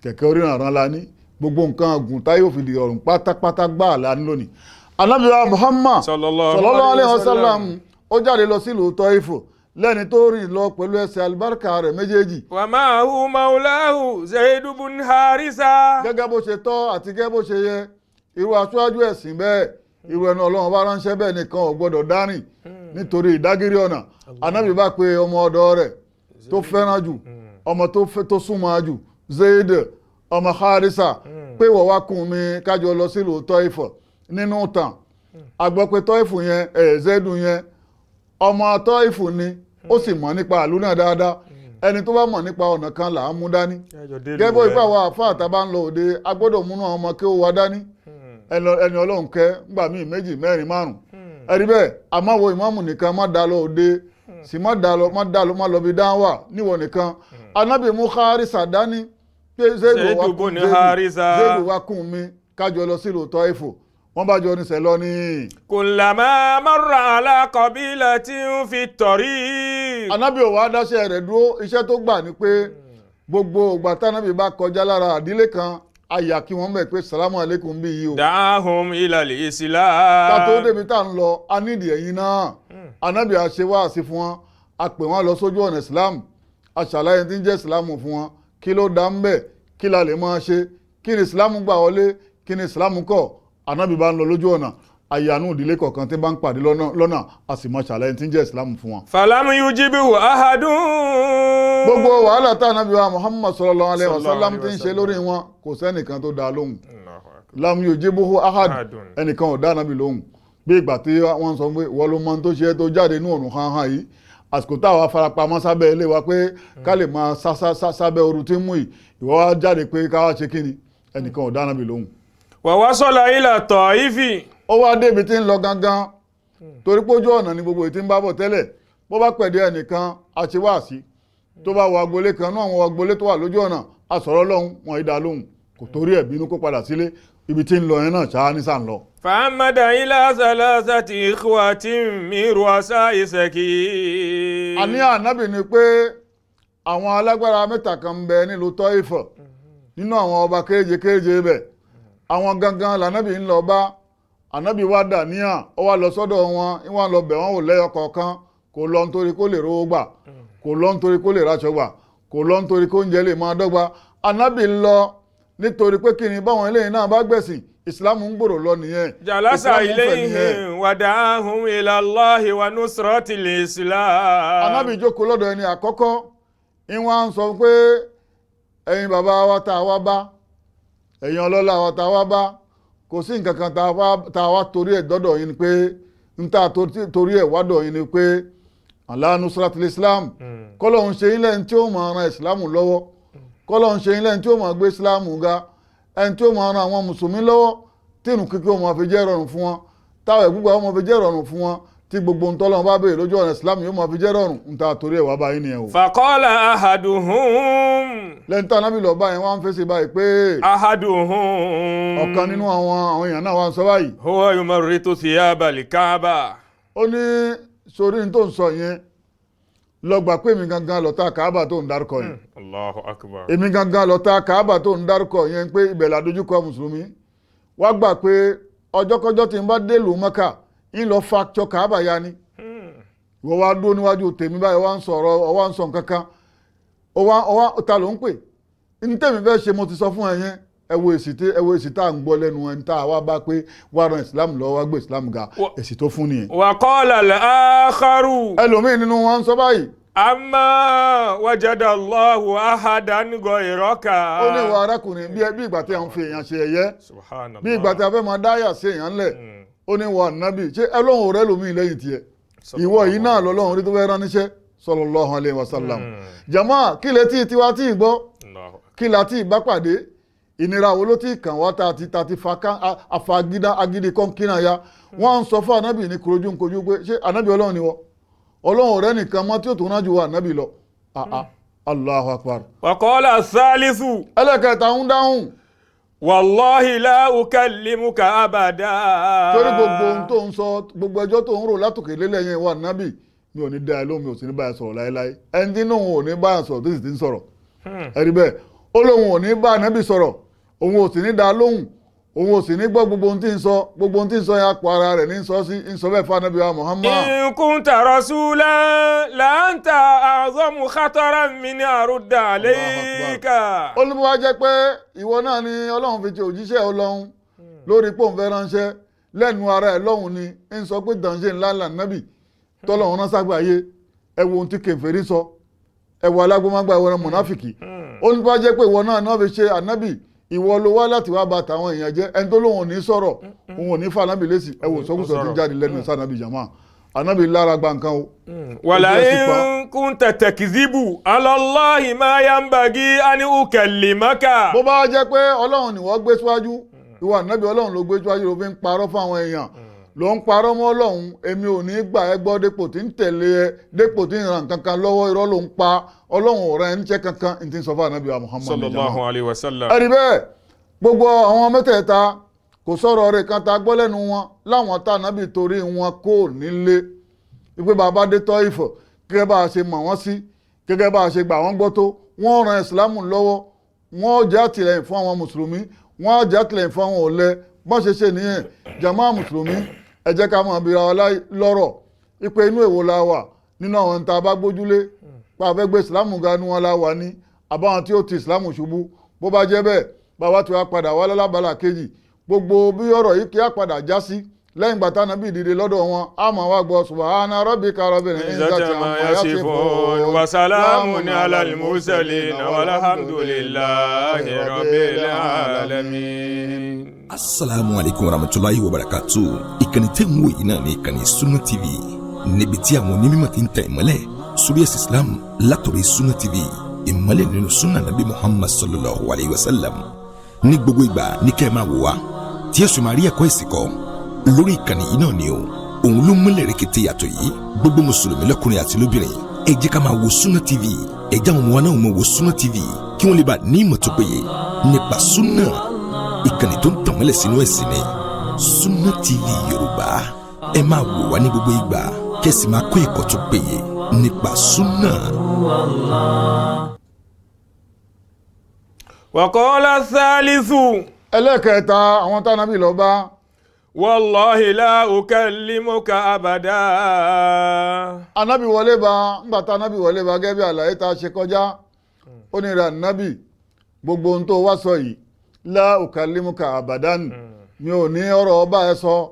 kẹ̀kẹ́ oríranran la ní, gbogbo nǹkan ọ̀gùn táyé òfin di ọ̀rùn pátápátá gbáà la ní lónìí. Ànábì wa Muhammad Sallallahu sallallahu alayhi alayhi wa wa sallam ó jáde lọ sílùú Tọ́ìfù lẹ́ni tó rìn lọ pẹ̀lú ẹsẹ̀ alibarika rẹ̀ méjèèjì. Wa ma'ahu maulahu Zaid ibn Harisa. Gẹ́gẹ́ bó ṣe tọ́ àti gẹ́gẹ́ bó ṣe yẹ, irú aṣáájú ẹ̀sìn bẹ́ẹ̀, irú ẹnu Ọlọ́run bá ránṣẹ́ bẹ́ẹ̀ nìkan ò gbọ́dọ̀ dárìn nítorí ìdágírí ọ̀nà. Ànábì bá pe ọmọ ọ̀dọ̀ rẹ̀ tó fẹ́ràn jù, ọmọ tó súnmọ́ jù, Zaid ọmọ Harisa, pé wọ́n wá kún mi kájọ lọ sílùú Tọ́ìfù. Nínú tàn a gbọ́ pé Tọ́ìfù yẹn, ẹ̀ Zaidu yẹn, ọmọ Tọ́ìfù ni, ó sì mọ̀ nípa àlú náà dáadáa. Ẹni tó bá mọ̀ nípa ọ̀nà kan là á mú dání. Gẹ́gẹ́ bó ipá wa àfáà tá a bá ń lọ òde, a gbọ́dọ̀ múnú àwọn ọmọ kí ó wa dání, ẹni Ọlọ́run kẹ́ ńgbà míì méjì, mẹ́rin, márùn, ẹ̀rí bẹ́ẹ̀. Àmọ́ wo ìmáàmù nìkan má dá lọ òde, sì má dá lọ, má dá lọ, má lọ bí dáhùn wà níwọ̀ nìkan. Ànábì mú Harisa dání pé Zaidu wá Zaidu kún ibn Harisa. Zaidu wá kún mi kájọ lọ sílùú Tọ́ìfù. Wọ́n bá jọ níṣẹ́ lọ ní. Kullama marra ala qabilatin fi tariq. Ànábì ò wá dáṣẹ́ rẹ̀ dúró. Iṣẹ́ tó gbà ni pé gbogbo ìgbà tánábì bá kọjá lára àdílé kan, àyà kí wọ́n mọ̀ pé salamu alaikum bí yìí o. Da'ahum ila al-islam. Ká tó débi tá à ń lọ, a nídìí ẹ̀yin náà. Ànábì a ṣe wáàsí fún wọn, a pè wọ́n lọ sójú ọ̀nà Islam, a ṣàlàyé tí ń jẹ́ Islam fún wọn, kí ló dá ń bẹ̀, kí la lè máa ṣe, kí ni Islam gbà wọlé, kí ni Islam kọ̀. Ànábì bá ń lọ lójú ọ̀nà, Àyànú ìdílé kọ̀ọ̀kan tí bá ń pàdé lọ́nà, a sì máa ṣàlàyé tí ń jẹ́ ìsìlámù fún wọn. فلم يجبه أحد. Gbogbo wàhálà tá ànábì wa Muhammad sallallahu alaihi wasallam ti ń ṣe lórí wọn, kò sẹ́nìkan tó dá lóhùn. Lam yujibuhu ahad, ẹnìkan ò dá ànábì lóhùn. Bí ìgbà tí wọ́n sọ pé wọ́n ló mọ ohun tó ṣe é tó jáde inú òrùn hàn hàn yìí, àsìkò táwa farapamọ́ sábẹ́ ilé wa pé ká lè máa sá sá sá sábẹ́ ooru tí ń mú yìí, ìwọ wá jáde pé ká wá ṣe kí ni? Ẹnìkan ò dá ànábì lóhùn. ووصل إلى الطائف. Ó wá débi tí ń lọ gangan, torí pé ojú ọ̀nà ni gbogbo ètí ń bá bọ̀ tẹ́lẹ̀. Bó bá pẹ̀dé ẹnìkan, a ṣe wáàsí. Tó bá wọ agboolé kan náà, àwọn agboolé tó wà lójú ọ̀nà, a sọ̀rọ̀ lọ́hùn wọn, ìdá lóhùn. Kò torí ẹ̀ bínú kó padà sílé. Ibi tí ń lọ yẹn náà ṣáá ní sàn lọ. فعمد إلى ثلاثة إخوة من رؤساء ثقيف. Àní ànábì ni pé àwọn alágbára mẹ́ta kan ń bẹ nílùú Tọ́ìfọ̀ nínú àwọn ọba kéréje kéréje bẹ̀. Àwọn gangan lànábì ń lọ bá. Ànábì wá dà níyà, ó wá lọ sọ́dọ̀ wọn, wọ́n lọ bẹ̀ wọ́n wò lẹ́yọ kọ̀ọ̀kan. Kò lọ nítorí kó lè rówó gbà, kò lọ nítorí kó lè raṣọ gbà, kò lọ nítorí kó oúnjẹ lè máa dọ́gba. Ànábì lọ nítorí pé kí ni? Báwọn eléyìí náà bá gbẹ̀sìn, ìsìlámù ń gbòòrò lọ nìyẹn. جلس Ìsìlámù ń fẹ̀ nìyẹn. إليهم ودعاهم إلى الله ونصرة الإسلام. Anábì jókòó lọ́dọ̀ ẹni àkọ́kọ́, ìwọ̀n ń sọ pé ẹ̀yin bàbá wa tá a wá bá, ẹ̀yin ọlọ́lá wa tá a wá bá, kò sí nǹkan kan tá a wá torí ẹ̀ dọ́dọ̀ yín ni pé n tá a torí ẹ̀ wádọ̀ yín ni pé ala nusratil Islam, kọ́lọ́hún ṣe yín lẹ́ni tí ó máa ran ìsìlámù lọ́wọ́, kọ́lọ́hún ṣe yín lẹ́ni tí ó máa gbé ìsìlámù ga, ẹni tí ó máa ran àwọn mùsùlùmí lọ́wọ́, tí ìrun kíkí ó máa fi jẹ́ rọrùn fún wọn, táwọn ẹ̀gbúgba ó máa fi jẹ́ rọrùn fún wọn, tí gbogbo ń tọ́lọ́run bá béèrè lójú ọ̀nà ìsìlámù yóò máa fi jẹ́ rọrùn. Ń ta torí ẹ̀ wá báyìí nìyẹn o. فقال أحدهم. Lẹ́ni tí anábì lọ báyìí wọ́n á ń fèsì báyìí pé أحدهم. ọ̀kan nínú àwọn èèyàn náà wá ń sọ báyìí. هو يمرط ثياب الكعبة. Ó ní sórí ní tó ń sọ yẹn, lọ gbà pé èmi gangan lọ̀tá Kàábà tó ń dárúkọ yẹn. الله أكبر. Èmi gangan lọ̀tá Kàábà tó ń dárúkọ yẹn, pé ibẹ̀ làdójúkọ mùsùlùmí. Wá gbà pé ọjọ́kọ́jọ́ tí n bá délùú Mẹ́kà, ń lọ fracture Kàábà ya ni. Ìwọ wá dúró níwájú tèmi báyìí, wá ń sọ̀rọ̀, wá ń sọ nǹkan kan, ó wá ta ló ń pè ní tèmi fẹ́ ṣe. Mo ti sọ fún ẹ yẹn. Ẹ wo èsì tá à ń gbọ́ lẹ́nu ẹni tá a wá bá pé wá ran ìsìlámù lọ́wọ́, wá gbé ìsìlámù ga, èsì tó fún nìyẹn. وقال الآخر. Ẹlòmíín nínú wọn ń sọ báyìí. أما وجد الله أحدا غيرك. Ó ní ìwà arákùnrin, bí ìgbà tí a ń fi èèyàn ṣe ẹ̀yẹ, سبحان الله. bí ìgbà tí a fẹ́ máa dáyà sí èèyàn ńlẹ̀. Ó ní wà nábì, ṣé ẹlọ́run rẹ lómi lẹ́yìn tiẹ̀? Ìwọ yìí náà lọ́lọ́run rí tó fẹ́ rán níṣẹ́, sallallahu alaihi wasallam. Jàmáà, kí lè tí tiwa tí ì gbọ́? الله. Kí la tí ì bá pàdé? Ìnira wo ló ti kàn wá tá a ti ta ti fa ká afagídá agídí kọ́ńkínà ya? Wọ́n ń sọ fún ànábì ní kojú ń kojú pé ṣé ànábì ọlọ́run ni wọ́? Ọlọ́run ọ̀rẹ́ nìkan mọ́ tí ó tó rán ju wa ànábì lọ. Ah, ah. Allahu akbar. وقال الثالث. Ẹlẹ́kẹta ń dáhùn. والله لا أكلمك أبدا. Torí gbogbo ohun tó ń sọ, gbogbo ẹjọ́ tó ń rò látòkè lélẹ̀ yẹn, wà nábì, mi ò ní dá ẹ lóhùn, mi ò sì ní bá ẹ sọ̀rọ̀ láéláé. Ẹni tí inú òun ò ní bá ẹ sọ̀rọ̀ tó sì ti ń sọ̀rọ̀, ẹ̀rí bẹ́ẹ̀, ó lóun ò ní bá ànábì sọ̀rọ̀, òun ò sì ní dá lóhùn, òun ò sì ní gbọ́ gbogbo ohun tí ń sọ. Gbogbo ohun tí ń sọ yẹn, apò ara rẹ̀ ní ń sọ sí, ń sọ bẹ́ẹ̀ fún ànábì wa Muhammad. إن كنت رسولا لأنت أعظم خطرا من أرد عليك. Ó ní bó wá jẹ́ pé ìwọ náà ni ọlọ́run fi ṣe òjíṣẹ́ ọlọ́run lórí pé òun fẹ́ ránṣẹ́, lẹ́nu ara ẹ̀ lọ́hùn ni ń sọ pé dànṣe ńlá ńlá nábì tọ́lọ́run rán ságbáyé. Ẹ wo ohun tí kèfèrí sọ, ẹ wo alágbómágbá, ìwọ mọ̀náfìkì. Ó ní bó wá jẹ́ pé ìwọ náà náà fi ṣe ànábì, ìwọ ló wá láti wá ba tàwọn èèyàn jẹ́. Ẹni tó lóun ò ní sọ̀rọ̀, òun ò ní fa ànábì lésì, ẹ wò sọkúsọ tí ń jáde lẹ́nu sànábì. Jàmá, ànábì lára gba nǹkan o. ولئن كنت تكذب على الله ما ينبغي أن أكلمك. Bó bá jẹ́ pé ọlọ́run ni wọ́n gbé síwájú, ìwọ ànábì, ọlọ́run ló gbé síwájú, ló fi ń parọ́ fún àwọn èèyàn, ló ń parọ́ mọ́ ọlọ́run, èmi ò ní gbà ẹ́ gbọ́ dépò tí ń tẹ̀lé ẹ, dépò tí ń ran kankan lọ́wọ́. Irọ́ ló ń pa, ọlọ́run ò rán ẹ níṣẹ́ kankan ní ti ń sọ fún ànábì wa Muhammad. صلى الله عليه وسلم. Ẹ̀rí bẹ́ẹ̀, gbogbo àwọn mẹ́tẹ̀ẹ̀ta, kò sọ̀rọ̀ rẹ̀ kan tá a gbọ́ lẹ́nu wọn láwọn tá ànábì torí wọn kò nílé wípé bàbá dé tọ́ ìfọ̀. Gẹ́gẹ́ bá a ṣe mọ̀ wọ́n sí, gẹ́gẹ́ bá a ṣe gbà wọ́n gbọ́ tó, wọ́n ran ìsìlámù lọ́wọ́, wọ́n jẹ́ àtìlẹ́yìn fún àwọn mùsùlùmí, wọ́n jẹ́ àtìlẹ́yìn fún àwọn ọ̀lẹ. Bọ́n ṣe ṣe nìyẹn. Jàmáà mùsùlùmí, ẹ jẹ́ ká máa bira wa lọ́rọ̀ ipe inú èwo la wà nínú àwọn tá a bá gbójúlé pa àfẹ́ gbé ìsìlámù ga nu wọn la wà ní, àbáwọn tí ó ti ìsìlámù ṣubú? Bó bá jẹ́ bẹ́ẹ̀, bàbá tí wàá padà wá lálábàlà kejì, gbogbo bí ọ̀rọ̀ yìí kí á padà já sí. Lẹ́yìn gbàtà nàbí dìde lọ́dọ̀ wọn, a máa wá gbọ́ subhana rabbika rabbil izzati عزة amma ما يصفون yasifun وسلام على المرسلين والحمد لله رب العالمين. Asalaamu aleykum warahmatulahi wabarakatu. Ìkànnì tẹ́ ń wò yìí náà ní ìkànnì Sunna TV, níbi tí àwọn onímọ̀ ti ń tẹ̀ ìmọ́lẹ̀ sórí ẹ̀sìn Islam látọ̀rọ̀ Sunna TV, ìmọ́lẹ̀ nínú sunna nabi Muhammad sallallahu alayhi wa sallam. Ní gbogbo ìgbà ní kẹ́ ẹ máa wò wá tí ẹ sì máa rí ẹ̀kọ́ ẹ̀sìn kọ́ lórí ìkànnì yìí náà ni o. Òun ló múlẹ̀ rẹ̀kẹ̀tẹ̀ yàtọ̀ yìí. Gbogbo mùsùlùmí lọ́kùnrin àti lóbìnrin, ẹ jẹ́ ká máa wo Sunna TV. Ẹ jẹ́ àwọn ọmọ wa náà máa wo Sunna TV kí wọ́n lè bá ní ìmọ̀ tó péye nípa sunna. Ìkànnì tó ń tàn mọ́lẹ̀ sínú ẹ̀sìn ni Sunna TV Yorùbá. Ẹ máa wò wá ní gbogbo ìgbà kẹ́sì máa kó ẹ̀kọ́ tó péye nípa sunna. وقال الثالث Ẹlẹ́kẹta àwọn tánàbí lọ bá, والله لا أكلمك أبدا. Anábì wọlé bá. Ńgbà tá anábì wọlé bá, gẹ́gẹ́ bí àlàyé tá a ṣe kọjá, ó ní ra nábì, gbogbo ohun tó wá sọ yìí, la ukallimuka abadan, mi ò ní ọ̀rọ̀ ọba ẹ sọ.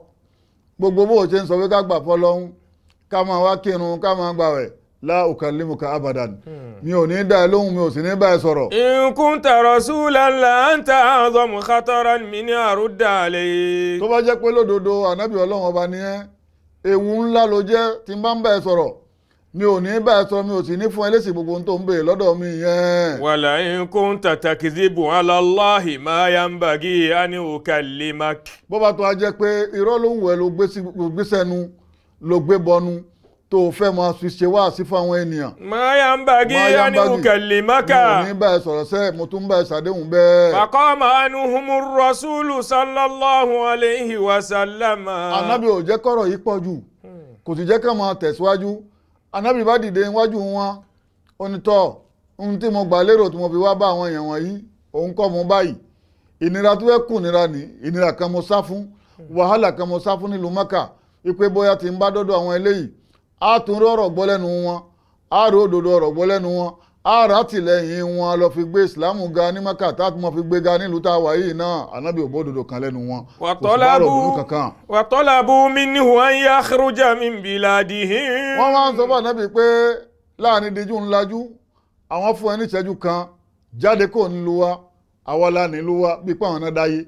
Gbogbo bó o ṣe ń sọ pé ká gbà fọlọ́hún, ká máa wá kírun, ká máa gbàwẹ̀, la ukallimuka abadan, mi ò ní dá ẹ lóhùn, mi ò sì ní bá ẹ sọ̀rọ̀. إن كنت رسولا لأنت أعظم خطرا من أرد عليك. Tó bá jẹ́ pé lódodo ànábì ọlọ́run ọba ni ẹ́, ewu ńlá ló jẹ́ tí n bá ń bá ẹ sọ̀rọ̀. Mi ò ní bá ẹ sọ̀rọ̀, mi ò sì ní fún ẹ lésì gbogbo ohun tó ń béèrè lọ́dọ̀ mi yẹn. ولئن كنت تكذب على الله ما ينبغي أن أكلمك. Bó bá tó a jẹ́ pé irọ́ ló wù ẹ́ ló gbé sí, ló gbé sẹ́nu, ló gbé bọnu tó o fẹ́ máa fi ṣe wáàsí fún àwọn ènìyàn. ما ينبغي ما أن ينبغي. Mi ò أكلمك. ní bá ẹ sọ̀rọ̀ sẹ́, mo tún bá ẹ ṣàdéhùn bẹ́ẹ̀. فقام عنهم الرسول صلى الله عليه وسلم. Ànábì ò jẹ́ kọ́rọ̀ yìí pọ̀ jù, kò sì jẹ́ ká máa tẹ̀síwájú. Ànábì bá dìde níwájú wọn, ó ní tọ́ ohun tí mo gbà lérò tí mo fi wá bá àwọn èèyàn wọ̀nyí, òun kọ́ mo báyìí. Ìnira tó fẹ́ kù nira ní ìnira kan mo sá fún, wàhálà kan mo sá fún nílùú Mẹ́kà, wípé bóyá tí ń bá dọ́dọ̀ àwọn eléyìí, á tún rí ọ̀rọ̀ gbọ́ lẹ́nu wọn, á rí òdodo ọ̀rọ̀ gbọ́ lẹ́nu wọn, á rà tìlẹ́yìn wọn lọ fi gbé ìsìlámù ga ní Mẹ́kà, tá a tún mọ̀ fi gbé ga nílùú tá a wà yìí náà. Ànábì ò bódodo kan lẹ́nu wọn, kò sì bá ọ̀rọ̀ òdòdó kankan. وطلبوا منه أن يخرج من بلادهم. Wọ́n wá ń sọ fún ànábì pé láàrin díjú ńlájú, àwọn fún ẹ ní ìṣẹ́jú kan, jáde kò nílùú wa, àwa la nílùú wa, bí pé àwọn náà dáyé.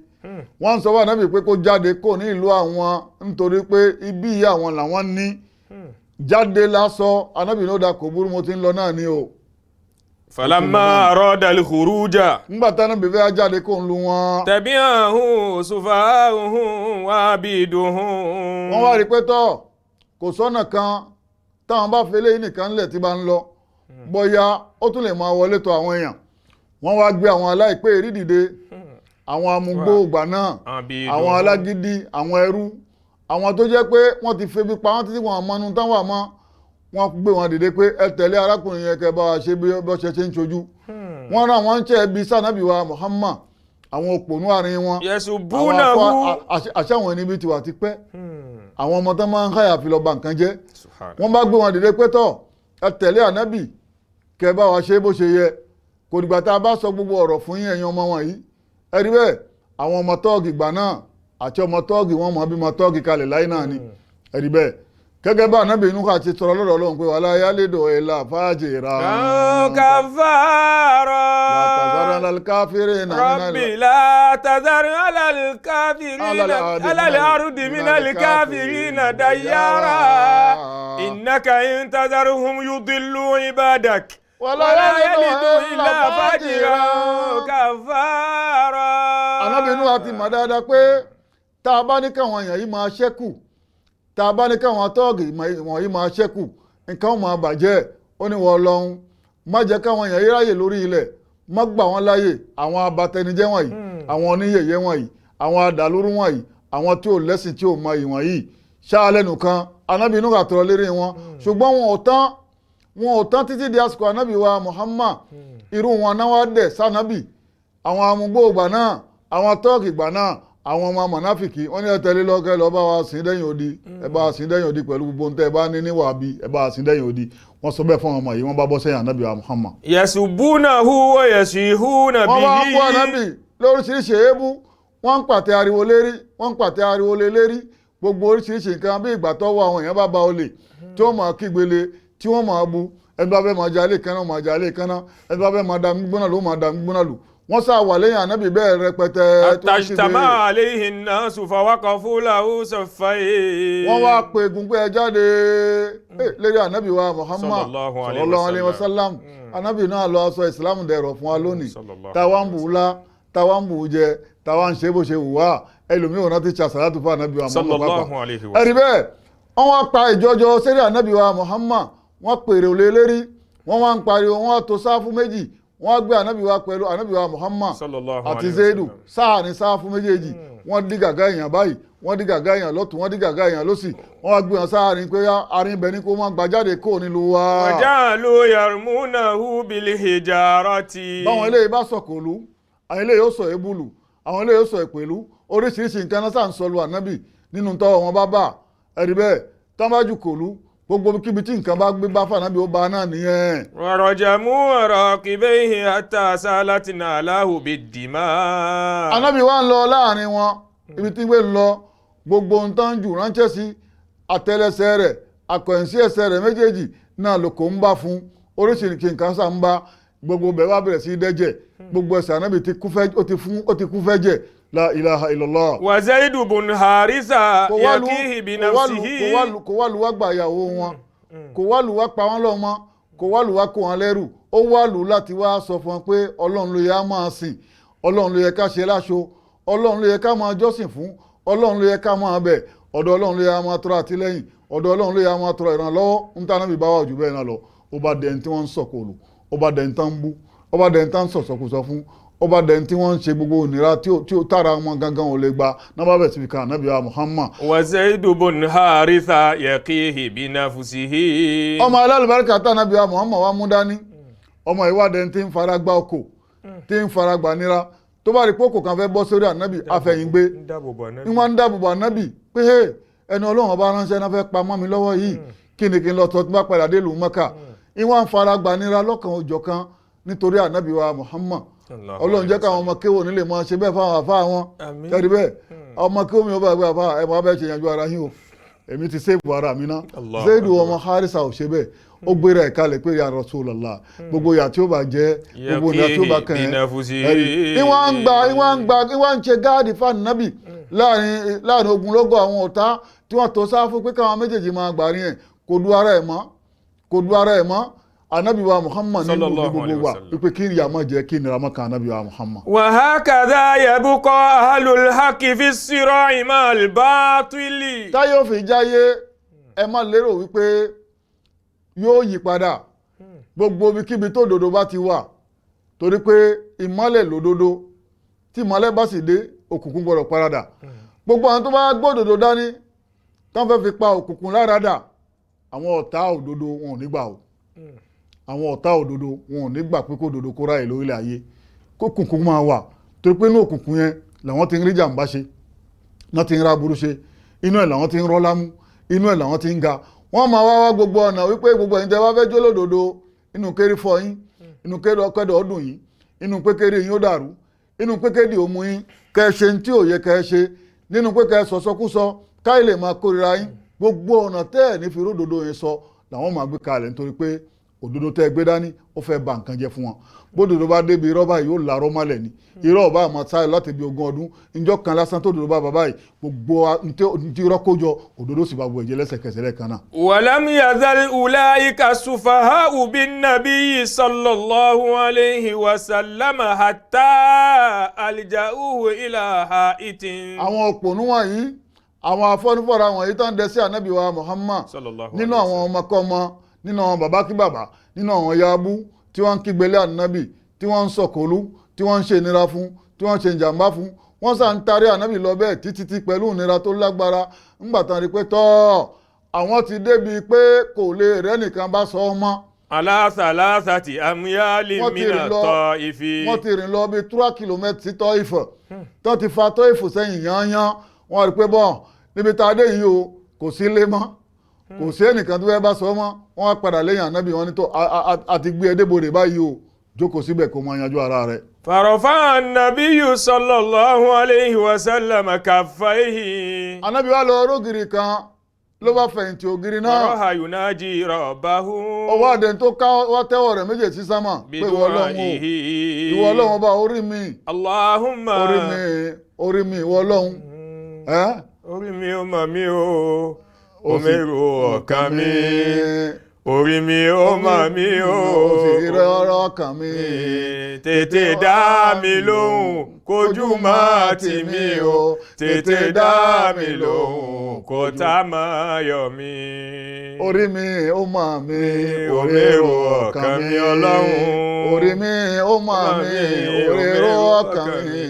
Wọ́n ń sọ fún ànábì pé kó jáde kò ní ìlú àwọn, nítorí pé ibi ìyá àwọn làwọn ní. Jáde lásọ. Ànábì ló da, kò burú, mo ti ń lọ náà ni o. فلما أراد الخروج Ńgbà tánábì fẹ́ jáde kò ń lu wọn, تبعه سفهاؤهم وعبيدهم. Wọ́n wá rí pé tọ́ kò sọ́nà kan táwọn bá fi eléyìí nìkan lẹ̀ tí bá ń lọ, bóyá ó tún lè máa wọlé tọ̀ àwọn èèyàn. Wọ́n wá gbé àwọn aláìpé èrí dìde, àwọn amúgbó ògbà náà, àwọn alágídí, àwọn ẹrú, àwọn tó jẹ́ pé wọ́n ti febi pa wọ́n títí wọn àmọ́nu táwọn àmọ́. Wọ́n gbé wọn dìde pé ẹ tẹ̀lé arákùnrin yẹn, kẹ́ bá wa ṣe bí bó ṣe ṣe ń ṣojú. Wọ́n rán àwọn ń ṣe ẹbí sànàbí wa Muhammad, àwọn òpònú àárín wọn, àwọn يسبونه afọ àṣà àwọn ẹni bíi tiwa ti pẹ́, àwọn ọmọ tán máa ń háyà fi lọ ba nǹkan jẹ́. Wọ́n bá gbé wọn dìde pé tọ̀ ẹ tẹ̀lé ànábì, kẹ́ bá wa ṣe bó ṣe yẹ. Kò dìgbà tá a bá sọ gbogbo ọ̀rọ̀ fún yín, ẹ̀yin ọmọ wọn yìí. Ẹ rí bẹ́ẹ̀, àwọn ọmọ tọ́ọ̀gì gbà náà àti ọmọ tọ́ọ̀gì wọn mọ̀ bí ọmọ tọ́ọ̀gì kalẹ̀ láyé náà ni. Ẹ rí bẹ́ẹ̀, gẹ́gẹ́ bá ànábì inú ká ti sọ̀rọ̀ lọ́dọ̀ Ọlọ́run pé wàhálà yálẹ́dọ̀ ẹ̀ là fàájì rà كفارا látàzára lálkáfírì náà. ربي لا تذر على الكافرين على الأرض على الأرض من الكافرين ديارا إنك إن تذرهم يضلوا عبادك ولا ولا يلدوا يلدوا إلا إلا فاجرا فاجرا كفارا. Ànábì inú wa ti mọ̀ dáadáa pé tá a bá ní káwọn èèyàn yìí máa ṣẹ́kù, tá a bá ní káwọn tọ́ọ̀gì wọ̀nyí máa ṣẹ́kù, nǹkan ó máa bàjẹ́. Ó ní wọ́n lọ́hún, má jẹ́ káwọn èèyàn yìí ráyè lórí ilẹ̀, má gbà wọ́n láyè, àwọn abatẹnijẹ́ wọ̀nyí, àwọn oníyẹ̀yẹ́ wọ̀nyí, àwọn adàlúrú wọ̀nyí, àwọn tí ò lẹ́sìn, tí ò mọ ìwọ̀n yìí ṣáà lẹ́nu kan. Ànábì inú àtọ̀rọ̀ lérí wọn, ṣùgbọ́n wọn ò tán, wọn ò tán títí di àsìkò ànábì wa Muhammad. Irú wọn náà wá dẹ̀ sànábì, àwọn amúgbó ìgbà náà, àwọn tọ́ọ̀kì ìgbà náà, àwọn ọmọ mọ̀náfìkì. Wọ́n ní ẹ tẹ̀lé lọ́kẹ́ lọ́ bá wa sìn dẹ́yìn odi, ẹ bá wa sìn dẹ́yìn odi pẹ̀lú gbogbo ohun tẹ́ ẹ bá ní níwà bí, ẹ bá wa sìn dẹ́yìn odi. Wọ́n sọ bẹ́ẹ̀ fún àwọn ọmọ yìí, wọ́n bá bọ́ sẹ́yìn ànábì wa Muhammad. يسبونه ويسيحون Wọ́n wá ń bú به. ànábì lóríṣiríṣi èébú, wọ́n ń pàtẹ ariwo lérí, wọ́n ń pàtẹ ariwo lé lérí. Gbogbo oríṣiríṣi nǹkan bí ìgbà tọ́wọ́ àwọn èèyàn bá ba olè, tí wọ́n máa kígbele, tí wọ́n máa bu ẹni bá fẹ́ máa jalè kaná, máa jalè kaná, ẹni bá fẹ́ máa da gbígbóná ló máa da gbígbóná lù. Wọ́n sá wà lẹ́yìn ànábì bẹ́ẹ̀ rẹpẹtẹ tó ń kígbe. حتى اجتمع عليه الناس فوقفوا له صفين. Wọ́n wá pe egun pé ẹ jáde lérí ànábì wa Muhammad Sallallahu alayhi wa sallallahu alayhi wa sallam. sallam. Ànábì náà lọ sọ ìsìlámù dẹ̀rọ̀ fún wa lónìí. Sallallahu Táwa ń bù ú lá, táwa ń bù ú jẹ, táwa ń ṣe bó ṣe wù wá. Ẹlòmíì ò rántí ṣàṣàlátù fún ànábì wa Muhammad Sallallahu pàápàá. alayhi wa Ẹ̀rí bẹ́ẹ̀, wọ́n wá pa ìjọjọ sẹ́rí ànábì wa Muhammad. Wọ́n pèrè òlé lérí, wọ́n wá ń pariwo, wọ́n wá tò sáfù méjì, wọ́n wá gbé ànábì wa pẹ̀lú ànábì wa Muhammad Sallallahu àti alayhi wa Zaidu sallam. sáà ní sáfù méjèèjì. Wọ́n dí gàgá èèyàn báyìí, wọ́n dí gàgá èèyàn lọ́tùn, wọ́n dí gàgá èèyàn lọ́sì. Wọ́n wá gbé wọn sáàrin pé arin ibẹ̀ ni kó wọ́n gbà jáde kó nílùú wa. وجعلوا يرمونه بالحجارة. Báwọn eléyìí bá sọ kòlú, àwọn eléyìí ó sọ ebúlù, àwọn eléyìí ó sọ ìpèlú, oríṣiríṣi nǹkan náà sà ń sọlu ànábì nínú tọ́wọ́ wọn bá bà. Ẹ̀rí bẹ́ẹ̀, tán bá ju kòlú, gbogbo kíbi tí nǹkan bá gbé bá fànábì, ó bá náà nìyẹn. ورجموا راكبيه حتى سالت نعلاه بالدماء. Ànábì wa ń lọ láàrin wọn, ibi tí gbé ń lọ, gbogbo ohun tó ń jù ránṣẹ́ sí àtẹ́lẹsẹ̀ rẹ̀, àkọ̀yìnsí ẹsẹ̀ rẹ̀ méjèèjì náà ló kò ń bá fún oríṣiríṣi nǹkan sá ń bá. Gbogbo bẹ́ẹ̀ wá bẹ̀rẹ̀ sí í dẹ́jẹ̀, gbogbo ẹsẹ̀ ànábì ti kú fẹ́, ó ti fún, ó ti kú fẹ́ jẹ̀. La ilaha illallah. وزيد بن حارثة Kò wá lu يكيه kò wá lu kò wá بنفسه. lu kò wá lu wá gba ìyàwó wọn, kò wá lu wá pa wọ́n lọ́mọ, kò wá lu wá kó wọn lẹ́rù. Ó wá lù láti wá sọ fún wọn pé Ọlọ́run ló yẹ á máa sìn, Ọlọ́run ló yẹ ká ṣe láṣo, Ọlọ́run ló yẹ ká máa jọ́sìn fún, Ọlọ́run ló yẹ ká máa bẹ̀, ọ̀dọ̀ Ọlọ́run ló yẹ á máa tọrọ àtìlẹ́yìn, ọ̀dọ̀ Ọlọ́run ló yẹ á máa tọrọ ìrànlọ́wọ́. Ń tànà bí báwa jù bẹ́ẹ̀ náà lọ. Ó bá dẹni tí wọ́n ń sọ̀kò lù, ó bá dẹni tán ń bú, ó bá dẹni tán ń sọ̀sọ̀kùsọ fún, ó bá dẹni tí wọ́n ń ṣe gbogbo ònira tí ó tára wọn gangan ò lè gba náà, bá bẹ̀ sí fi kan ànábì wa Muhammad. وزيد بن حارثة يقيه بنفسه. Ọmọ alálùbáríkà tá ànábì wa Muhammad wa mú dání, ọmọ ìwádìí tí ń fara gbá ọkọ̀, tí ń fara gbà nira, tó bá rí pókò kan fẹ́ bọ́ sórí ànábì, afẹ̀yìngbé ní wọ́n ń dáàbò bò ànábì pé hey, ẹni Ọlọ́run ọba ránṣẹ́ náà fẹ́ pa mọ́ mi lọ́wọ́ yìí, kí ni kí n lọ tọ́ tí bá padà dé ìlú Mẹ́kà? Ìwọ̀n ń fara gbà nira lọ́kàn òjọ̀ kan nítorí ànábì wa Muhammad. Ọlọ́run jẹ́ káwọn ọmọ kéwò nílé mọ́ ṣe bẹ́ẹ̀ fáwọn àfáà wọn. Àmín. Kẹ́rì bẹ́ẹ̀, ọmọ kéwò mi ò bá gbé àfáà ẹ̀ mọ́ abẹ́ ṣe yanjú ara yín o, èmi ti sèbù ara mi ná. Allahu Zaidu Akbar. ọmọ Harisa ò ṣe bẹ́ẹ̀, ó gbéra ẹ̀ kalẹ̀ pé ya Rasulullah, gbogbo ìyà tí ó bá jẹ́, gbogbo ìyà tí ó bá kàn يقيه ẹ́. بنفسه. Ẹ̀rí ìwọ̀n ń ṣe gáàdì fáànù láàrin ogunlọ́gọ̀ àwọn ọ̀tá tí wọ́n tó sáfù pé káwọn méjèèjì máa gbà rí ẹ̀. Kò du ara ẹ̀ mọ́, kò du ara ẹ̀ mọ́. Ànábì wa Muhammad nínú Sallallahu gbogbo alayhi wa wa sallam. wípé kí ìyà má jẹ́, kí ìnira má kan ànábì wa Muhammad. وهكذا يبقى أهل الحق في الصراع مع الباطل. Táyé ò fi jáyé, ẹ má lérò wípé yóò yí padà. Gbogbo ibikíbi tó òdodo bá ti wà, torí pé ìmọ́lẹ̀ lòdodo, tí ìmọ́lẹ̀ bá sì dé, òkùnkùn gbọ́dọ̀ paradà. Gbogbo àwọn tó bá gbódòdó dání tán fẹ́ fi pa òkùnkùn láradà, àwọn ọ̀tá òdodo wọn ò ní gbà o. Àwọn ọ̀tá òdodo wọn ò ní gbà pé kó òdodo kó ráyè lórílẹ̀ ayé, kó kùnkùn máa wà, torí pé inú òkùnkùn yẹn làwọn ti ń rí jàǹbá ṣe, náà ti ń ra burú ṣe, inú ẹ̀ làwọn ti ń rọ́lá mú, inú ẹ̀ làwọn ti ń ga. Wọ́n máa wá wá gbogbo ọ̀nà wípé gbogbo ẹ̀yin tẹ́ bá fẹ́ jó lódodo, inú kéré fọ yín, inú kéré ọkẹ́dọ̀ ọdún yín, inú pékéré yín ó dàrú, inú pékéde òmu yín, kẹ́ ẹ ṣe ní tí ò yẹ kẹ́ ẹ ṣe, nínú pé kẹ́ ẹ sọ̀sọ́kúsọ káyì lè máa kórira yín. Gbogbo ọ̀nà tẹ́ ẹ̀ ní fi ródodo yẹn sọ làwọn máa gbé kalẹ̀, nítorí pé òdodo tẹ́ ẹ gbé dání, ó fẹ́ ba nǹkan jẹ́ fún wọn. Bódodo bá débi irọ́ báyìí, yóò larọ́ mọ́lẹ̀ ni. Irọ́ ọba àmọ́ sáré láti bí 20 ọdún, ìjọ kan lásán tó dodo bá bàbá yìí, gbogbo ntí irọ́ kójọ, òdodo sì bá bu ẹ̀jẹ̀ lẹ́sẹ̀kẹsẹ̀ lẹ́ẹ̀kan náà. ولم يزل أولئك السفهاء بالنبي صلى الله عليه وسلم حتى ألجأوه إلى حائط. Àwọn òpònú wọ̀nyí, àwọn afọ́nufọ́ra wọ̀nyí tó ń dẹ sí ànábì wa Muhammad, صلى الله nínú عليه àwọn ọmọkọ́mọ, nínú àwọn bàbákíbàbà, nínú àwọn yaabú tí wọ́n ń kígbélé ànábì, tí wọ́n ń sọ̀kòlú, tí wọ́n ń ṣe ìnira fún, tí wọ́n ń ṣe ìjàmbá fún, wọ́n sà ń tarí ànábì lọ bẹ́ẹ̀ títí tí pẹ̀lú ìnira tó lágbára. Ńgbà tán rí pé tọ́ àwọn ti débi pé kò lè rẹ́nìkan bá sọ ọ́ mọ́. على 3 أميال Wọ́n ti من rìn lọ الطائف. Wọ́n ti rìn lọ bí 3 kìlómítì sí Tọ́ìfù, tó ti fa Tọ́ìfù sẹ́yìn yányán. Wọ́n rí pé bọ́n níbi tá a dé yìí o, kò sí ilé mọ́, kò sí ẹnìkan tó fẹ́ bá sọ mọ́. Wọ́n wá padà lẹ́yìn ànábì, wọn ní tó a ti gbé ẹ débòde báyìí o, jókòó síbẹ̀ kó máa yanjú ara rẹ̀. فرفع النبي صلى الله عليه وسلم كفيه Ànábì wá lọ rógiri kan ló bá fẹ̀yìntì ògiri náà. وراح يناجي ربه Ọwọ́ àdẹ̀ tó ká wá tẹ́wọ̀ rẹ̀ méjèèjì sí sámà pé ìwọ Ọlọ́run o, بدعائه ìwọ Ọlọ́run ọba orí mi, اللهم orí mi, orí mi, ìwọ Ọlọ́run. Ẹ́ orí mi ó mà mí o òmèrò ọkàn mi orí mi ó mà mí o Ó sì rọrọ ọkàn mi. Tètè dá mi lóhùn kójú má tì mí o, tètè dá mi lóhùn kó tá má yọ mí. Orí mi ó mà mí, Òmèrò ọkàn mi Ọlọ́run. Orí mi ó mà mí, òrèrò ọkàn mi.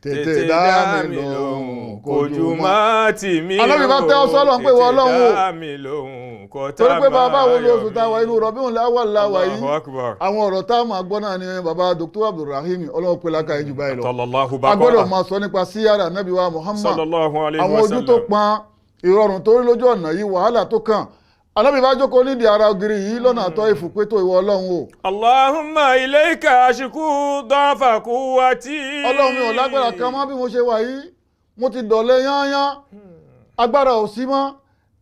Tètè dá mi lóhùn kójú má tì mí o. Ànábì bá tẹ́wọ́ sọ́lọ́run pé ìwọ Ọlọ́run o. Tètè dá mi lóhùn kó tá Torí pé má bàbá wo yọ ni oṣù táwa inú mí. Rọ̀bíùn láwà láwà yìí. Allahu Akbar. Àwọn ọ̀rọ̀ tá a máa gbọ́ náà ni bàbá Dr. Abdulrahim Ọlọ́run pé lákàá yìí jù báyìí lọ. Sallallahu A gbọ́dọ̀ baqara. máa sọ nípa síyára Ànábì wa Muhammad. Sallallahu alayhi Àwọn wa ojú tó sallam. pọn ìrọ̀rùn tó rí lójú ọ̀nà yìí, wàhálà tó kàn. Ànábì bá jókòó nídìí ara ògiri yìí lọ́nà àtọ́ ìfò pé tó ìwọ Ọlọ́run o. Allahumma ilayka ashku da'fa quwwati. Ọlọ́run mi ò lágbára kan mọ́ bí mo ṣe wà yìí, mo ti dọ̀lẹ yányán, agbára ò sí mọ́,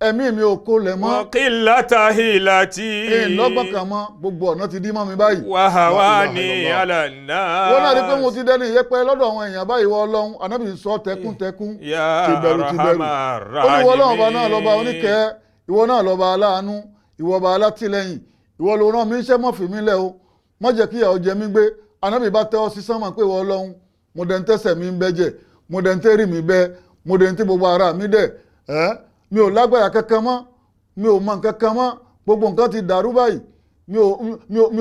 ẹ̀mí mi ò kólẹ̀ mọ́, Wa qillata hilati. ìlọ́gbọ̀n kan mọ́, gbogbo ọ̀nà ti dí mọ́ mi báyìí. Wa hawani La ilaha illallah. ala an-nas. Wọ́n náà rí pé mo ti dẹni ìyẹpẹ lọ́dọ̀ àwọn èèyàn báyìí, wọ Ọlọ́run. Ànábì ń sọ tẹkúntẹkún Ya tìbẹ̀rù tìbẹ̀rù. arhamar Ó ní ìwọ Ọlọ́run ọba náà lọ́ba rahimin. oníkẹ́, ìwọ náà lọ́ba aláàánú, ìwọ ọba alátìlẹ́yìn, ìwọ ló rán mi iṣẹ́, mọ́ fi mí lẹ̀ o, má jẹ́ kí ìyà ó jẹ mí gbé. Ànábì bá tẹ́wọ́ sí sánmà pé ìwọ Ọlọ́run, mo dẹ̀ ń tẹ́sẹ̀ mi ń bẹ́jẹ̀, mo dẹ̀ ń tẹ́rì mi bẹ́, mo dẹ̀ ń tí gbogbo ara mi dẹ̀ ẹ́, mi ò lágbára kankan mọ́, mi ò mọ nǹkan kan mọ́, gbogbo nǹkan ti dàrú báyìí, mi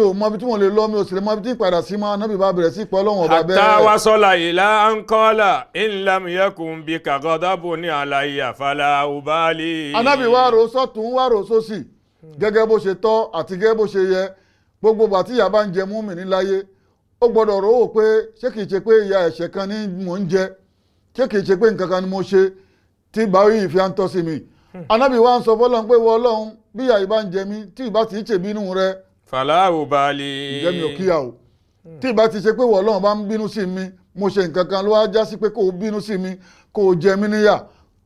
ò mọ ibi tí mo lè lọ, mi ò sì lè mọ ibi tí ń padà sí mọ́. Ànábì bá bẹ̀rẹ̀ sí pé Ọlọ́run ọba bẹ́ẹ̀. Hatta wasala ila an qala in lam yakun bika ghadabun alayya fala ubali. Ànábì wá ro sọ́tún, wá ro sósì, gẹ́gẹ́ bó ṣe tọ́ àti gẹ́gẹ́ bó ṣe yẹ. Gbogbo ìgbà tí ìyà bá ń jẹ mùmínì láyé, ó gbọ́dọ̀ rò ó pé ṣé kìí ṣe pé ìyà ẹ̀ṣẹ̀ kan ní mò ń jẹ, ṣé kìí ṣe pé nǹkan kan ni mo ṣe tí báwí yìí fi à ń tọ́ sí mi. Ànábì wá ń sọ fọ́lọ́run pé ìwọ Ọlọ́run, bí ìyà yìí bá ń jẹ mí, tí ìbá ti ṣèbínú rẹ, Fala ubali. ǹjẹ́ mi ò kíyà o, tí ìbá ti ṣe pé ìwọ Ọlọ́run bá ń bínú sí mi, mo ṣe nǹkan kan ló wá já sí pé kó o bínú sí mi, kó o jẹ mí níyà,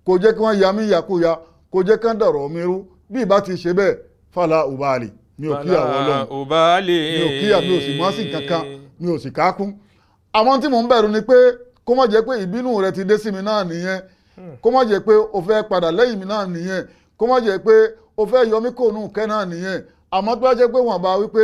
kó o jẹ́ kí wọ́n ya mí yàkúya, kó o jẹ́ kán dọ̀rọ̀ mi rú, bí ìbá ti ṣe bẹ́ẹ̀, fàlà ubali, mi ò kíyà wọ Ọlọ́run. Fala ubali. Mi ò kíyà, mi ò sì mọ́ sí nǹkan kan, mi ò sì kákún. Àwọn tí mò ń bẹ̀rù ni pé kó má jẹ́ pé ìbínú rẹ ti dé sí mi náà nìyẹn, kó má jẹ́ pé o fẹ́ padà lẹ́yìn mi náà nìyẹn, kó má jẹ́ pé o fẹ́ yọ mí kò nù kẹ́ náà nìyẹn. Àmọ́ tó bá jẹ́ pé wọ́n bá wí pé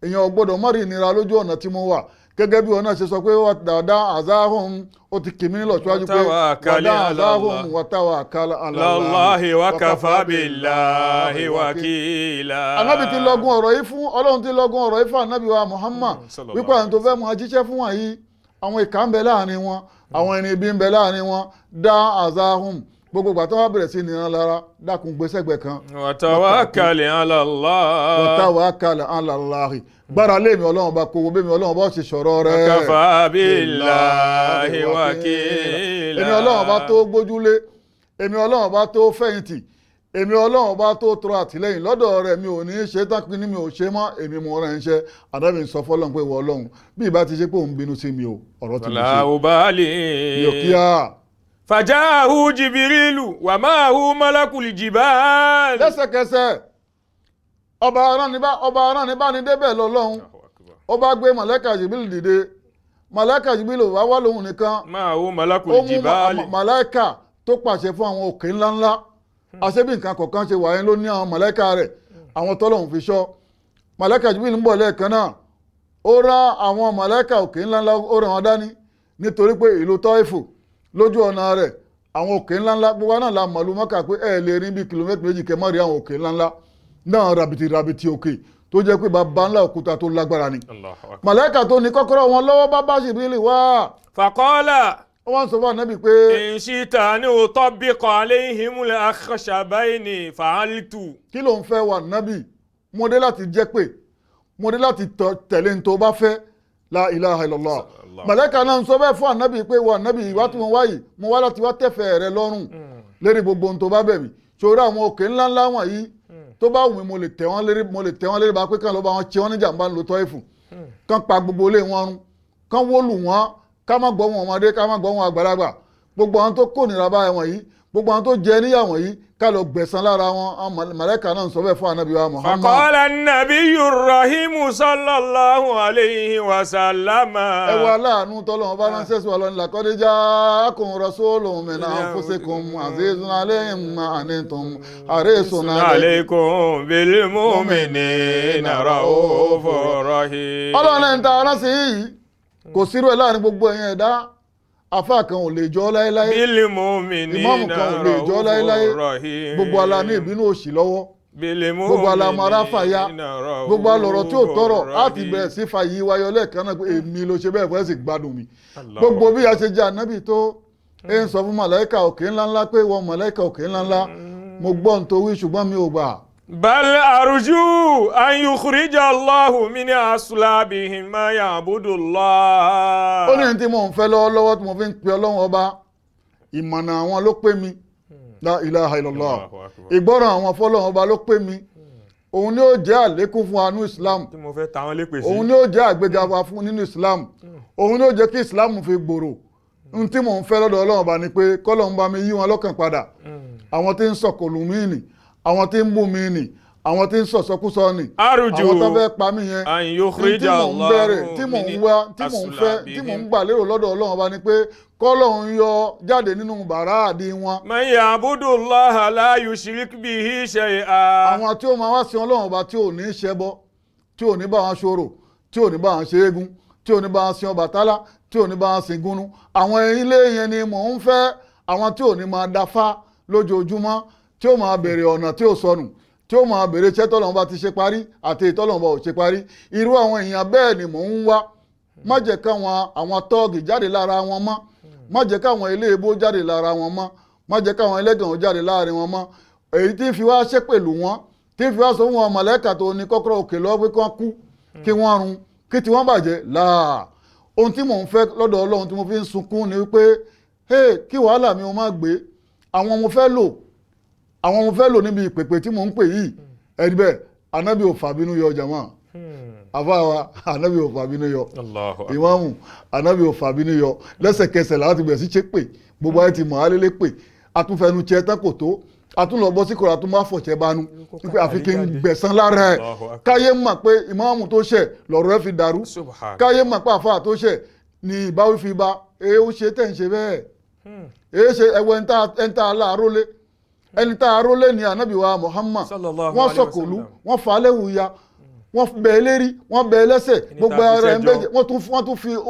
èèyàn ò gbọ́dọ̀ má rí ìnira lójú ọ̀nà tí mo wà, gẹ́gẹ́ bí ọ̀nà ṣe sọ pé wà dáadáa àzáhùn, ó ti kì mí nílọ̀ síwájú pé Watawakkal wàdá ala àzáhùn Allah. Watawakkal ala Allahi wa kafa billahi wakila. Ànábì ti lọ́gun ọ̀rọ̀ yìí fún Ọlọ́run, ti lọ́gun ọ̀rọ̀ yìí fún Ànábì wa Muhammad Sallallahu wípé àwọn tó fẹ́ mú ajíṣẹ́ fún wọn yìí, àwọn ìkà ń bẹ láàrin wọn, àwọn ẹni ibi ń bẹ láàrin wọn. Dá àzáhùn, gbogbo ìgbà tó wá bẹ̀rẹ̀ sí nìran lára, dákun gbèsègbè kan. Wa tawakkal ala Allah. Watawakkal ala Allahi, gbára lé mi Ọlọ́run bá kó wo bẹ́ẹ̀ mi Ọlọ́run bá ṣe sọ̀rọ̀ rẹ̀. Wa kafa billahi wakila. Èmi Ọlọ́run bá tó gbójúlé, èmi Ọlọ́run bá tó fẹ̀yìntì, èmi Ọlọ́run bá tó tọrọ àtìlẹ́yìn lọ́dọ̀ rẹ̀. Mi ò ní í ṣe tán kí ni mi ò ṣe mọ́, èmi mo rẹ̀ ń ṣe. Ànábì ń sọ fọ́lọ́run pé ìwọ Ọlọ́run, bí ìbá ti ṣe pé òun bínú sí mi o, ọ̀rọ̀ ti lè ṣe Fala ubali. mi ò kíá. Fajahu Jibrilu wa ma'ahu malakul jibal. Lẹ́sẹ̀kẹsẹ̀ ọba aránibá ni débẹ̀ lọ́lọ́run, ó bá gbé màláíkà Jibril dìde. Màláíkà Jibril wá wá lóhùn nìkan, Ma'ahu ó malakul mú jibal. màláíkà tó pàṣẹ fún àwọn òkè ńláńlá, àṣẹ bí nǹkan kọ̀ọ̀kan ṣe wà yẹn ló ní àwọn màláíkà rẹ̀, àwọn tọ́lọ́hun fi ṣọ́. Màláíkà Jibril ń bọ̀ lẹ́ẹ̀kan náà, ó rá àwọn màláíkà òkè ńláńlá, ó rán wọn dání, nítorí pé ìlú Tọ́ìfù lójú ọ̀nà rẹ̀ àwọn òkè ńláńlá, gbogbo náà la mọ̀lú Mọ́kà pé ẹ lè rìn bí kìlómítà 2 kẹ́ mọ́ rí àwọn òkè ńláńlá náà, rabiti rabiti òkè tó jẹ́ pé baba ńlá òkúta tó lágbára ni. Allahu akbar. Màláíkà tó ní kọ́kọ́rọ́ wọn lọ́wọ́ bá bá Jibril wá, Faqala wọ́n sọ fún Ànábì pé in shi'ta an utabbiqa alayhimul akhshabayni fa'altu. Kí ló ń fẹ́ wà nábì? Mo dé láti jẹ́ pé mo dé láti tẹ̀lé ní tó bá fẹ́. La ilaha illallah. Sallallahu. Màláíkà náà ń sọ bẹ́ẹ̀ fún Ànábì pé wà nábì, ìwá tí mo wá yìí, mo wá láti wá tẹ̀fẹ̀ rẹ lọ́rùn lérí gbogbo ohun tó bá bẹ̀ mí. Ṣòro àwọn òkè ńláńlá wọ̀nyí, tó bá wù mí, mo lè tẹ̀ wọ́n lérí, mo lè tẹ̀ wọ́n lérí bá pé kàn ló bá wọn ṣe wọ́n ní jàǹbá ń lo tọ́ ìfù kàn pa gbogbo ilé wọn run. Kán wólù wọn, ká má gbọ́ wọn ọmọdé, ká má gbọ́ wọn àgbàlagbà. Gbogbo àwọn tó kónira bá wọn yìí, gbogbo àwọn tó jẹ níyà wọn yìí, ká lọ gbẹ̀san lára wọn. Àwọn màláíkà náà ń sọ bẹ́ẹ̀ fún ànábì wa Muhammad. فقال النبي الرحيم صلى الله عليه وسلم Ẹ wo aláàánú tọ́lọ́run bá ránṣẹ́ sí wa lọ́nà: laqad ja'akum rasulun min anfusikum azizun alayhim ma anittum harisun alaykum. عليكم بالمؤمنين رؤوف رحيم. Ọlọ́run náà ń ta aránsì yìí, kò sírú ẹ̀ láàrin gbogbo ẹ̀yìn ẹ̀dá. Afá kan ò lè jọ láéláé, بالمؤمنين ìmáàmù kan ò lè jọ láéláé. رؤوف رحيم. Gbogbo ala ní ìbínú òṣì lọ́wọ́, gbogbo ala mọ ara fàya, gbogbo alọ̀rọ̀ tí ò tọrọ á ti bẹ̀rẹ̀ sí fa yìí wáyọ lẹ́ẹ̀kan náà pé èmi ló ṣe bẹ́ẹ̀ fẹ́ sì gbádùn mi. Gbogbo bí a ṣe jẹ́ ànábì tó ẹ ń sọ fún màláìka òkè ńláńlá pé wọ́n màláìka òkè ńláńlá, mo gbọ́ nítorí ṣùgbọ́n mi ò gbà. بل أرجو أن يخرج الله من أصلابهم ما يعبد الله. Ó ní ní tí mò ń fẹ́ lọ́wọ́lọ́wọ́ tí mo fi ń pe Ọlọ́run ọba, ìmọ̀nà àwọn ló pé mi, la ilaha illallah. Allahu akbar. Ìgbọ́ràn àwọn fọlọ́run ọba ló pé mi. Òun ni ó jẹ́ àlékún fún wa nínú Islam. Tí mo fẹ́ ta wọn lépè sí. Òun ni ó jẹ́ àgbéga wa fún nínú Islam. Òun ni ó jẹ́ kí Islam fi gbòòrò. Ohun tí mò ń fẹ́ lọ́dọ̀ Ọlọ́run ọba ni pé kọ́lọ́run bá mi yí wọn lọ́kàn padà, àwọn tí ń sọ̀kòlù mí nì, àwọn tí ń bú mi nì, àwọn tí ń sọ̀sọ́kúsọ nì, Arju àwọn tó fẹ́ pa mí yẹn. an Ní tí yukhrija mò ń bẹ̀rẹ̀, Allahu tí mò ń min wá, tí mò ń fẹ́, tí mò ń gbà lérò lọ́dọ̀ Ọlọ́run ọba ni pé kọ́lọ́run yọ jáde nínú bàrá àdí wọn Man ya'budu Allaha la yushrik bihi shay'a. àwọn tí ó máa wá sí Ọlọ́run ọba, tí ò ní ṣẹbọ, tí ò ní bá wọn ṣorò, tí ò ní bá wọn ṣe eégún, tí ò ní bá wọn sin Ọbàtálá, tí ò ní bá wọn sin gúnú. Àwọn ilé yẹn ni mò ń fẹ́, àwọn tí ò ní máa dáfá lójoojúmọ́, tí ó máa béèrè ọ̀nà tí ò sọnù, tí ó máa béèrè iṣẹ́ tọ́lọ́run bá ti ṣe parí àti ìtọ́lọ́run bá ò ṣe parí. Irú àwọn èèyàn bẹ́ẹ̀ ni mò ń wá. Má jẹ́ káwọn àwọn tọ́ọ̀gì jáde lára wọn mọ́, má jẹ́ káwọn eléèbó jáde lára wọn mọ́, má jẹ́ káwọn ẹlẹ́gàn ó jáde láàrin wọn mọ́, èyí tí fi wá ṣépèlú wọn, tí fi wá sọ fún wọn mọ̀lẹ́kà tó ní kọ́kọ́rọ́ òkè lọ́wọ́ pé kí wọ́n kú, kí wọ́n run, kí tí wọ́n bàjẹ́ láà. Ohun tí mò ń fẹ́ lọ́dọ̀ Ọlọ́run tí mo fi ń sunkún ni wípé, hey, kí wàhálà mi ò má gbé àwọn mo fẹ́ lò, àwọn mo fẹ́ lò níbi ìpèpè tí mò ń pè yìí. Ẹni bẹ́ẹ̀, anábì ò fàbínú yọ jàmá. Àfáwa, anábì ò fàbínú yọ. Allahu akbar. Ìmáàmù, anábì ò fàbínú yọ. Lẹ́sẹ̀kẹsẹ̀ láti bẹ̀rẹ̀ sí ṣe pè, gbogbo ayé ti mọ̀ á lélẹ̀ pè, àtúnfẹnutsẹ tán kò tó, àtúnlọ bọ́ sí kòrò, àtúnbá fọ̀tsẹ bánu wípé àfi kí n gbẹ̀san lára ẹ̀. Allahu akbar. Káyé mọ̀ pé ìmáàmù tó ṣẹ̀ lọ̀rọ̀ ẹ̀ fi dàrú. Subhan. Káyé mọ̀ pé àfáà tó ṣẹ̀ ni ìbáwí fi ba. Èé ó ṣe tẹ̀ ń ṣe bẹ́ẹ̀? Èé ṣe ẹwọ ẹni tá aláàrólé, ẹni tá arólé ni ànábì wa Muhammad. Sallallahu Wọ́n alayhi wa sọ̀kòlú, sallam. wọ́n fà á léwu ya, wọ́n bẹ̀ ẹ́ lérí, wọ́n bẹ̀ ẹ́ lẹ́sẹ̀, gbogbo tá a fi ara ẹ̀ ń ṣẹjọ́. bẹ̀jẹ̀.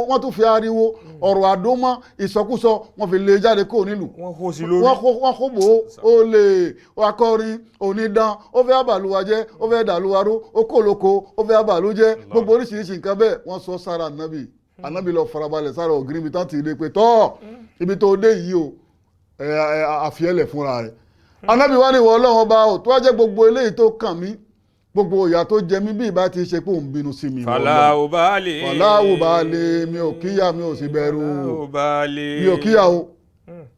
Wọ́n tún fi ariwo ọ̀rọ̀ àdómọ́ ìsọkúsọ, wọ́n fi lé e jáde kó nílùú. Wọ́n kó sí lórí. Wọ́n kó bò ó, olè, akọrin onídán, ó fẹ́ àbàlùwà jẹ́, ó fẹ́ dàlúwarú, ó kò lóko, ó fẹ́ àbàlú jẹ́, gbogbo oríṣiríṣi nǹkan bẹ́ẹ̀ wọ́n sọ sára ànábì. Ànábì lọ farabalẹ̀ sára ògiri ibi tán ti lè pé tọ́ ibi tó dé yìí o, ẹ ẹ àfiẹ́lẹ̀ fúnra rẹ̀. Ànábì wá ní ìwọ Ọlọ́run ọba ò tó wá jẹ́ gbogbo eléyìí tó kàn mí, gbogbo ìyà tó jẹ mí, bí ìbá ti ṣe pé òun bínú sí mi, ìwọ Fala Ọlọ́run. ubali. Fala ubali, mi ò kíyà, mi ò sì bẹ̀rù. Fala ubali. Mi ò kíyà o.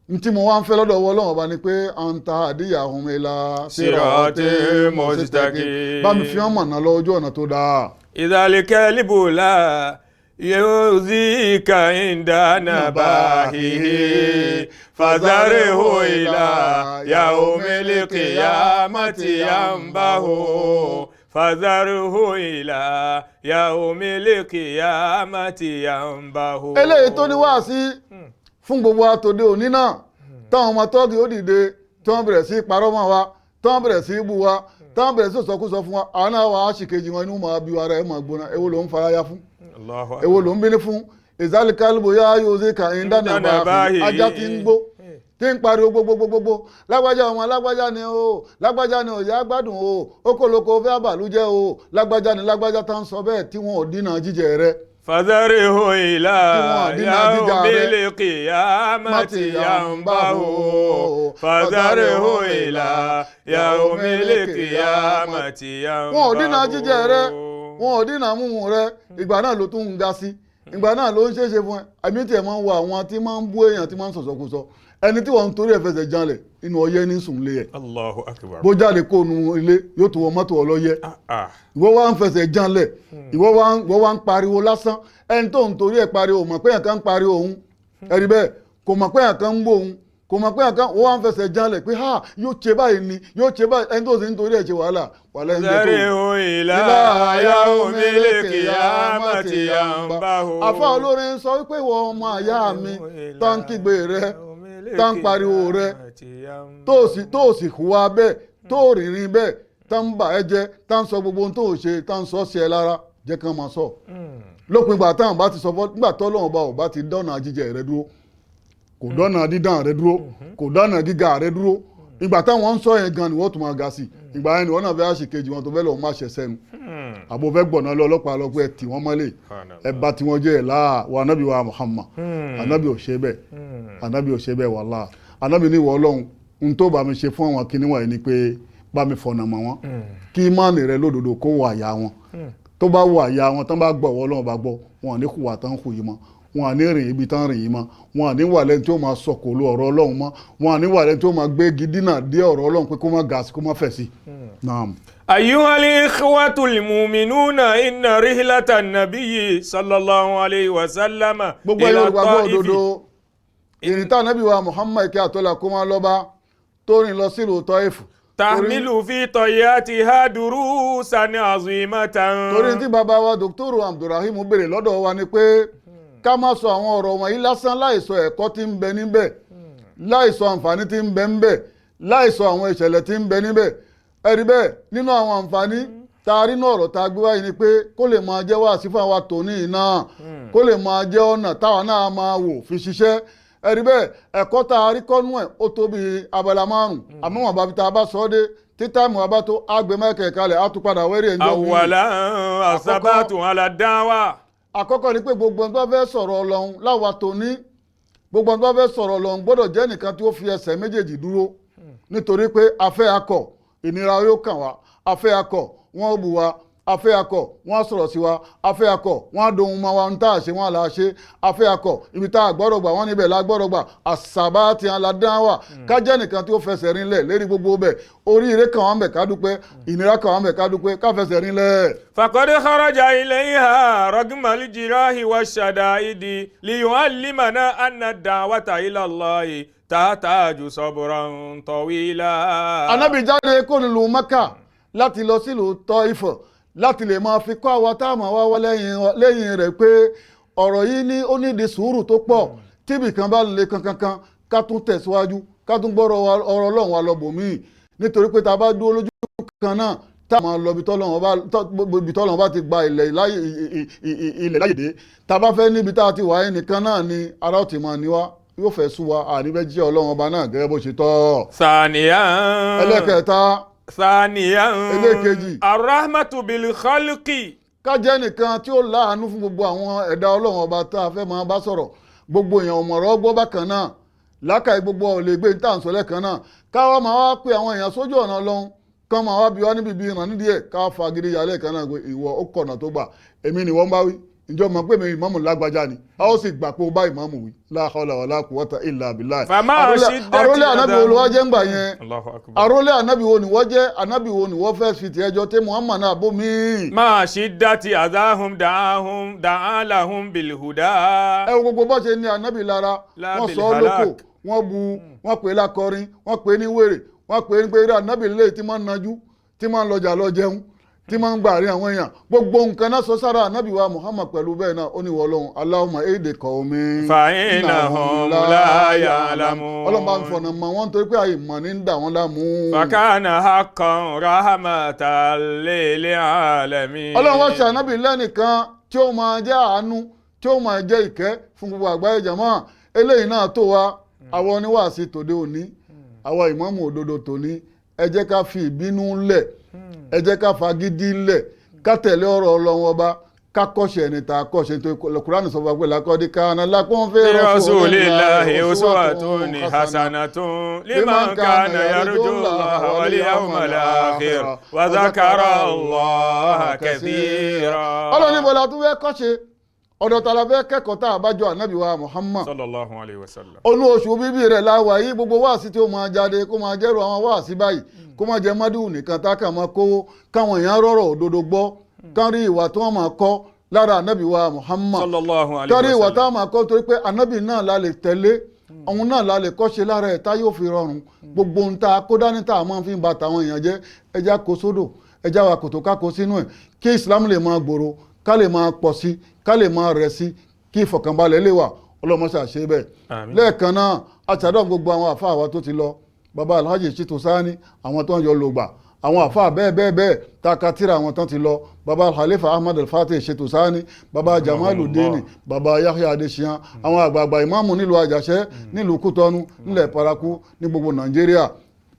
N tí mo wá ń fẹ́ lọ́dọ̀ ọwọ́ Ọlọ́run ọba ni pé anta hadiyahum ila Sirati mustaqim. Bá mi fi hàn mọ̀nà lọ ojú ọ̀nà tó dáa. Idhalikalibu la yuzika inda nabahihi fadharhu ila yaumil qiyamati yanbahu fadharhu ila yaumil qiyamati yanbahu. Eléyìí tó ní wáàsí fún gbogbo àtòdé òní náà, táwọn ọmọ tọ́ọ̀gì ó dìde, tí wọ́n bẹ̀rẹ̀ sí parọ́ mọ́ wa, tí wọ́n bẹ̀rẹ̀ sí bú wa, tí wọ́n bẹ̀rẹ̀ sí sọkúsọ fún wa, àwọn náà wà á sì kejì wọn, inú máa bí wa, rẹ̀ máa gbóná. Èwo ló ń faraya fún? Allahu akbar. Èwo ló ń bínú fún? Ìzálìkálùbọ̀ yá yóò ṣe kà ń dáná bá ajá tí ń gbó, tí ń pariwo gbogbogbogbo, lágbájá ọmọ lágbájá ni o, lágbájá ni òyà gbádùn o, okòlókò fẹ́ àbàlújẹ́ o, lágbájá ni lágbájá tá ń sọ bẹ́ẹ̀ tí wọn ò dínà jíjẹ rẹ. Fadharihu ila Tí wọ́n dínà jíjà rẹ̀. yaumil qiyamati yanbahu fadharihu ila yaumil qiyamati yanbahu. Wọn ò dínà jíjẹ rẹ, wọn ò dínà mímu rẹ, ìgbà náà ló tún ń ga sí, ìgbà náà ló ń ṣeéṣe fún ẹ. Àmì tiẹ̀ máa ń wo àwọn tí máa ń bú èèyàn, tí máa ń sọ̀sọ̀kúsọ. Ẹni tí wọ́n ń torí ẹ̀ fẹsẹ̀ janlẹ̀ inú ọyẹ́ ní sùn lé ẹ̀. Allahu akbar. Bó jáde kó nu ilé yóò tó wọ mọ́tò ọlọ́yẹ. Ah, ah. Ìwọ wá ń fẹsẹ̀ janlẹ̀, ìwọ wá ń pariwo lásán. Ẹni tó ń torí ẹ̀ pariwo mọ̀ pé ẹ̀kan ń pariwo òun, ẹ̀rí bẹ́ẹ̀ kò mọ̀ pé ẹ̀kan ń gbó òun, kò mọ̀ pé ẹ̀kan wọ́n wá ń fẹsẹ̀ janlẹ̀ pé ha yóò ṣe báyìí ni yóò ṣe báyìí. Ẹni tó sì ń torí ẹ̀ ṣe wàhálà wàhálà ẹni tó. Zarihu ila yaumil qiyamati yanbahu. Àfa olórin sọ wípé ìwọ ọmọ àyá mi tá ń kígbe rẹ, tá ń pariwo rẹ, tó sì hùwà bẹ́ẹ̀, tó rìnrìn bẹ́ẹ̀, tá ń bà ẹ́ jẹ́, tá ń sọ gbogbo ohun tó ṣe, tá ń sọ sí ẹ lára, jẹ́ kán máa sọ. Lópin ìgbà táwọn bá ti sọ fọ́, nígbà tọ́lọ́run bá ò bá ti dọ́nà jíjẹ rẹ dúró, kò dọ́nà dídán rẹ dúró, kò dọ́nà gíga rẹ dúró, ìgbà táwọn ń sọ yẹn gan ni wọ́n tún máa ga sí. Ìgbà yẹn ni wọ́n náà fẹ́ àṣekejì wọn tó fẹ́ lọ́ọ́ má ṣe sẹ́nu, àbò fẹ́ gbọ̀nà lọ ọlọ́pàá lọ pé ẹ tì wọ́n mọ́lẹ̀, ẹ bá tí wọ́n jẹ́ ẹ̀ láà wa anábì wa Muhammad. Anábì ò ṣe bẹ́ẹ̀, anábì ò ṣe bẹ́ẹ̀ wàlá. Anábì ní ìwọ Ọlọ́run n tó bá mi ṣe fún àwọn kinní wọ̀nyí ni pé bá mi fọ̀nà mọ́ wọn, kí ìmánì rẹ lódodo kó wọ àyà wọn. Tó bá wọ àyà wọn tán bá gbọ́ ìwọ Ọlọ́run bá gbọ́, wọn ò ní hùwà tán hù yìí mọ́, wọn à ní rìn ibi tán rìn yìí mọ́, wọn à ní wà lẹ́ni tí ó máa sọ̀kò lu ọ̀rọ̀ Ọlọ́run mọ́, wọn à ní wà lẹ́ni tí ó máa gbé gidina dé ọ̀rọ̀ Ọlọ́run pé kó má ga sí kó má fẹ̀ sí. Naam. أيها الإخوة المؤمنون إن رحلة النبي صلى الله عليه وسلم Gbogbo ẹ̀yin olùgbàgbọ́ òdodo, ìrìn tá ànábì wa Muhammad kí àtọ́lá kó máa lọ́ba tó rìn lọ sílùú Tọ́ìfù. تحمل في طياتها دروسا عظيمة. Torí tí bàbá wa Dr. Abdulrahim béèrè lọ́dọ̀ wa ni pé ká má sọ àwọn ọ̀rọ̀ wọ̀nyí lásán láìsọ ẹ̀kọ́ tí ń bẹ níbẹ̀, láìsọ àǹfààní tí ń bẹ níbẹ̀, láìsọ àwọn ìṣẹ̀lẹ̀ tí ń bẹ níbẹ̀. Ẹ̀rí bẹ́ẹ̀ nínú àwọn àǹfààní tá a rí nínú ọ̀rọ̀ tá a gbé wáyé ni pé kó lè máa jẹ́ wáàsí fún àwa tòní náà, kó lè máa jẹ́ ọ̀nà táwa náà máa wò fi ṣiṣẹ́. Ẹ̀rí bẹ́ẹ̀ ẹ̀kọ́ tá a rí kọ́nú ẹ̀ ó tó bí abala márùn-ún, àmọ́ wọn bàbí tá a bá sọ ọ́ dé títà mọ́ abá tó àgbẹ̀mẹ́kẹ̀ kalẹ̀ á tún padà wẹ́rẹ́ ẹ̀jọ́ mi. أولا الثبات على الدعوة. Àkọ́kọ́ ni pé gbogbo ẹni tó bá fẹ́ sọ̀rọ̀ Ọlọ́run láwa tòní, gbogbo ẹni tó bá fẹ́ sọ̀rọ̀ Ọlọ́run gbọ́dọ̀ jẹ́ nìkan tí ó fi ẹsẹ̀ méjèèjì dúró, nítorí pé afẹ́ akọ̀ ìnira yóò kàn wá, afẹ́ akọ̀ wọ́n ó bù wá, afẹ́ akọ̀ wọ́n á sọ̀rọ̀ sí wa, afẹ́ akọ̀ wọ́n á dohun ma wa ń tá a ṣe wọ́n á là á ṣe, afẹ́ akọ̀ ibi tá a gbọ́dọ̀ gbà wọ́n níbẹ̀ la gbọ́dọ̀ gbà, àṣàbá ti hàn la dán wà. Ká jẹ́ nìkan tí ó fẹsẹ̀ rinlẹ̀ lérí gbogbo bẹ̀, oríire kàn wọ́n bẹ̀ ká dúpẹ́, ìnira kàn wọ́n bẹ̀ ká dúpẹ́, ká fẹsẹ̀ rinlẹ̀. فقد خرج إليها رغم الجراح والشدائد ليعلمنا أن الدعوة إلى الله تحتاج صبرا طويلا. Ànábì jáde kó nílùú Mẹ́kà láti lọ sílùú Tọ́ìfù láti lè máa fi kọ́ àwa táwọn àwa wá lẹ́yìn rẹ̀ pé ọ̀rọ̀ yìí ní ó ní di sùúrù tó pọ̀, tíbi kan bá le kankankan ká tún tẹ̀síwájú, ká tún gbọ́rọ̀ ọ̀rọ̀ Ọlọ́run wa lọ bòmíì, nítorí pé tá a bá dúró lójú kan náà tá a máa lọ ibi tọ́lọ́run bá ti gba ilẹ̀ láyè dé, tá a bá fẹ́ níbi tá a ti wà yẹn nìkan náà ni ara ó ti máa ní wá, yóò fẹ́ sú wa, àní fẹ́ jíṣẹ́ Ọlọ́run ọba náà gẹ́gẹ́ bó ṣe tọ́. ثانيا Ẹlẹ́kẹta. ثانيا Ẹlẹ́kejì. الرحمة بالخلق. Ká jẹ́ nìkan tí ó láàánú fún gbogbo àwọn ẹ̀dá Ọlọ́run ọba tá a fẹ́ máa bá sọ̀rọ̀. Gbogbo èèyàn ọ̀mọ̀rọ̀ gbọ́ bákan náà, lákàá gbogbo ò lè gbé níta ǹsọ̀ lẹ́ẹ̀kan náà, káwá máa wá pe àwọn èèyàn sójú ọ̀nà Ọlọ́run, kán máa wá bí wá níbi ibi ìràn nídìí ẹ̀, ká fagídí yálẹ̀ kan náà pé ìwọ ó kọ̀nà tó gbà, èmi ni wọ́n bá wí, ǹjọ́ mọ̀ pé mi ìmáàmù lágbájá ni, a ó sì gbà pé ó bá ìmáàmù wí. La hawla wala quwwata illa billah. Fama shiddati Àrólé ànábì wo ló wá jẹ́ ńgbà yẹn? Allahu akbar. Àrólé ànábì wo ni wọ́n jẹ́? Ànábì wo ni wọ́n fẹ́ fi tiẹ̀ jọ tẹ́ Muhammad náà bó mi? ما شدة أذاهم دعاهم دعا لهم بالهدى. Ẹ wo gbogbo bó ṣe ní ànábì lára, La wọ́n bil sọ ọ́ lóko, halak. wọ́n bu, wọ́n pè é lákọrin, wọ́n pè é ní wèrè, wọ́n pè é ní pé eré ànábì lè tí máa ń najú, tí máa ń lọjà lọ jẹun, tí máa ń gbà rí àwọn èèyàn, gbogbo nǹkan náà sọ sára ànábì wa Muhammad pẹ̀lú bẹ́ẹ̀ náà ó ní wọ́n lọ́hùn Allahumma èdè kọ́ mi. فإنهم لا يعلمون. Ọlọ́run bá ń fọ̀nà mọ̀ wọ́n nítorí pé àìmọ̀ ní ń dà wọ́n láàmú. فكان حقا رحمة للعالمين. Ọlọ́run wá ṣe ànábì lẹ́nìkan tí ó máa jẹ́ àánú, tí ó máa jẹ́ ìkẹ́ fún gbogbo àgbáyé jàmá. Eléyìí náà tó wa àwọn oníwàásí tòde òní, àwọn ìmáàmù òdodo tòní, ẹ jẹ́ ká fi ìbínú lẹ̀, ẹ jẹ́ ká fagídí lẹ̀, ká tẹ̀lé ọ̀rọ̀ Ọlọ́run ọba, ká kọ́ṣe ẹni tá a kọ́ṣe, nítorí Kùránì sọ fún wa pé laqad kana lakum fi في رسول الله rasulillahi أسوة حسنة لمن كان يرجو الله واليوم الآخر وذكر الله كثيرا. Ọlọ́run ní bọ́lá tó fẹ́ kọ́ṣe, Ọ̀dọ̀ ta la fẹ́ kẹ́kọ̀ọ́ tá a bá jọ ànábì wa Muhammad? Sallallahu alayhi wa sallam. Olú oṣù bíbí rẹ̀ láwà yìí, gbogbo wáàsí tí ó máa jáde kó máa jẹ́rù àwọn wáàsí báyìí, kó máa jẹ mádùú nìkan tá a kà máa kówó, káwọn èèyàn rọ̀rọ̀ òdodo gbọ́, kán rí ìwà tí wọ́n máa kọ́ lára ànábì wa Muhammad, Sallallahu alayhi kárí wa ìwà tá a sallam. máa kọ́, torí pé ànábì náà la lè tẹ̀lé, òun náà la lè kọ́ṣe lára ẹ̀ tá yóò fi rọrùn. Gbogbo ohun tá a kó dání tá a máa fi ń ba tàwọn èèyàn jẹ́, ẹja kó sódò, ẹja wa kòtò ká kó sínú ẹ̀, kí Islam lè máa gbòòrò, ká lè máa pọ̀ sí, ká lè máa rẹ̀ sí, kí ìfọ̀kànbalẹ̀ lè wà. Ọlọ́mọṣà ṣe bẹ́ẹ̀. Àmín. Lẹ́ẹ̀kan náà, àṣàdọ̀ gbogbo àwọn àfáà wa tó ti lọ, baba Alhaji Shitu Sani, àwọn tó ń yọ lògbà, àwọn àfáà bẹ́ẹ̀ bẹ́ẹ̀ bẹ́ẹ̀ takatira, àwọn tán ti lọ, baba Khalifa Ahmad Al-Fatih Shitu Sani, baba Jamaludini, baba Yahya Adesiyan, àwọn àgbààgbà ìmáàmù nílùú Àjàṣẹ́, nílùú Kútọ́nù, nílẹ̀ Paraku, ní gbogbo Nàìjíríà,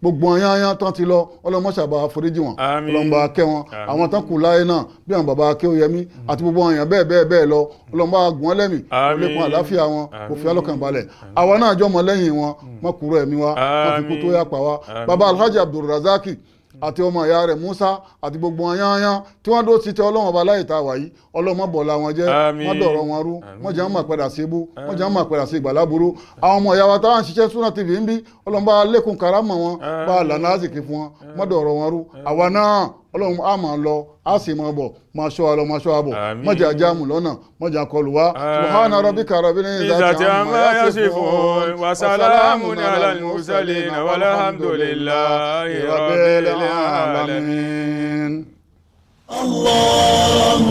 gbogbo ọyányán tán ti lọ, ọlọmọṣàbà àforíjì wọn. Àmín. Ọlọmọba kẹ́ wọn. Àmín. Àwọn tán kù láyé náà, bí àwọn baba Akéwòyẹmí àti gbogbo ọyàn bẹ́ẹ̀ bẹ́ẹ̀ bẹ́ẹ̀ lọ, ọlọmọba gùn lẹ́mì. Àmín. Lékun àláfíà wọn, kò fi Àmín. alọ́kàn balẹ̀. Àwa náà jọmọ lẹ́yìn wọn, wọn kúrò ẹ̀mí wa, wọn fi kú tó yà pa wa. Àmín. Baba Alhaji Abdulrazaki àti ọmọ ìyá rẹ̀ Musa àti gbogbo ọyányán tí wọ́n dó ti tẹ Ọlọ́run ọba láyè tá a wà yìí, ọlọ́mọ bọ̀lá wọn jẹ́. Àmín. Wọ́n dọ̀rọ̀ wọn rú, wọ́n jẹ́ wọn máa padà sí ibú, wọ́n jẹ́ wọn máa padà sí ìgbàlá burú. Àwọn ọmọ ìyá wa táwọn ń ṣiṣẹ́ Sunna TV ń bí, Ọlọ́run bá lékun karama wọn, bá lànà àzìkì fún wọn, wọ́n dọ̀rọ̀ wọn rú. Àwa náà, Ọlọ́run á máa lọ, á sì máa bọ̀, máa ṣọ́ wa lọ, máa ṣọ́ wa bọ̀. Àmín. Mọ̀jà jáàmù lọ́nà, mọ̀jà kọlù wa. Subhana rabbika rabbil izzati amma yasifun wa salamun ala al-mursalin walhamdulillahi rabbil alamin. alamin. الله.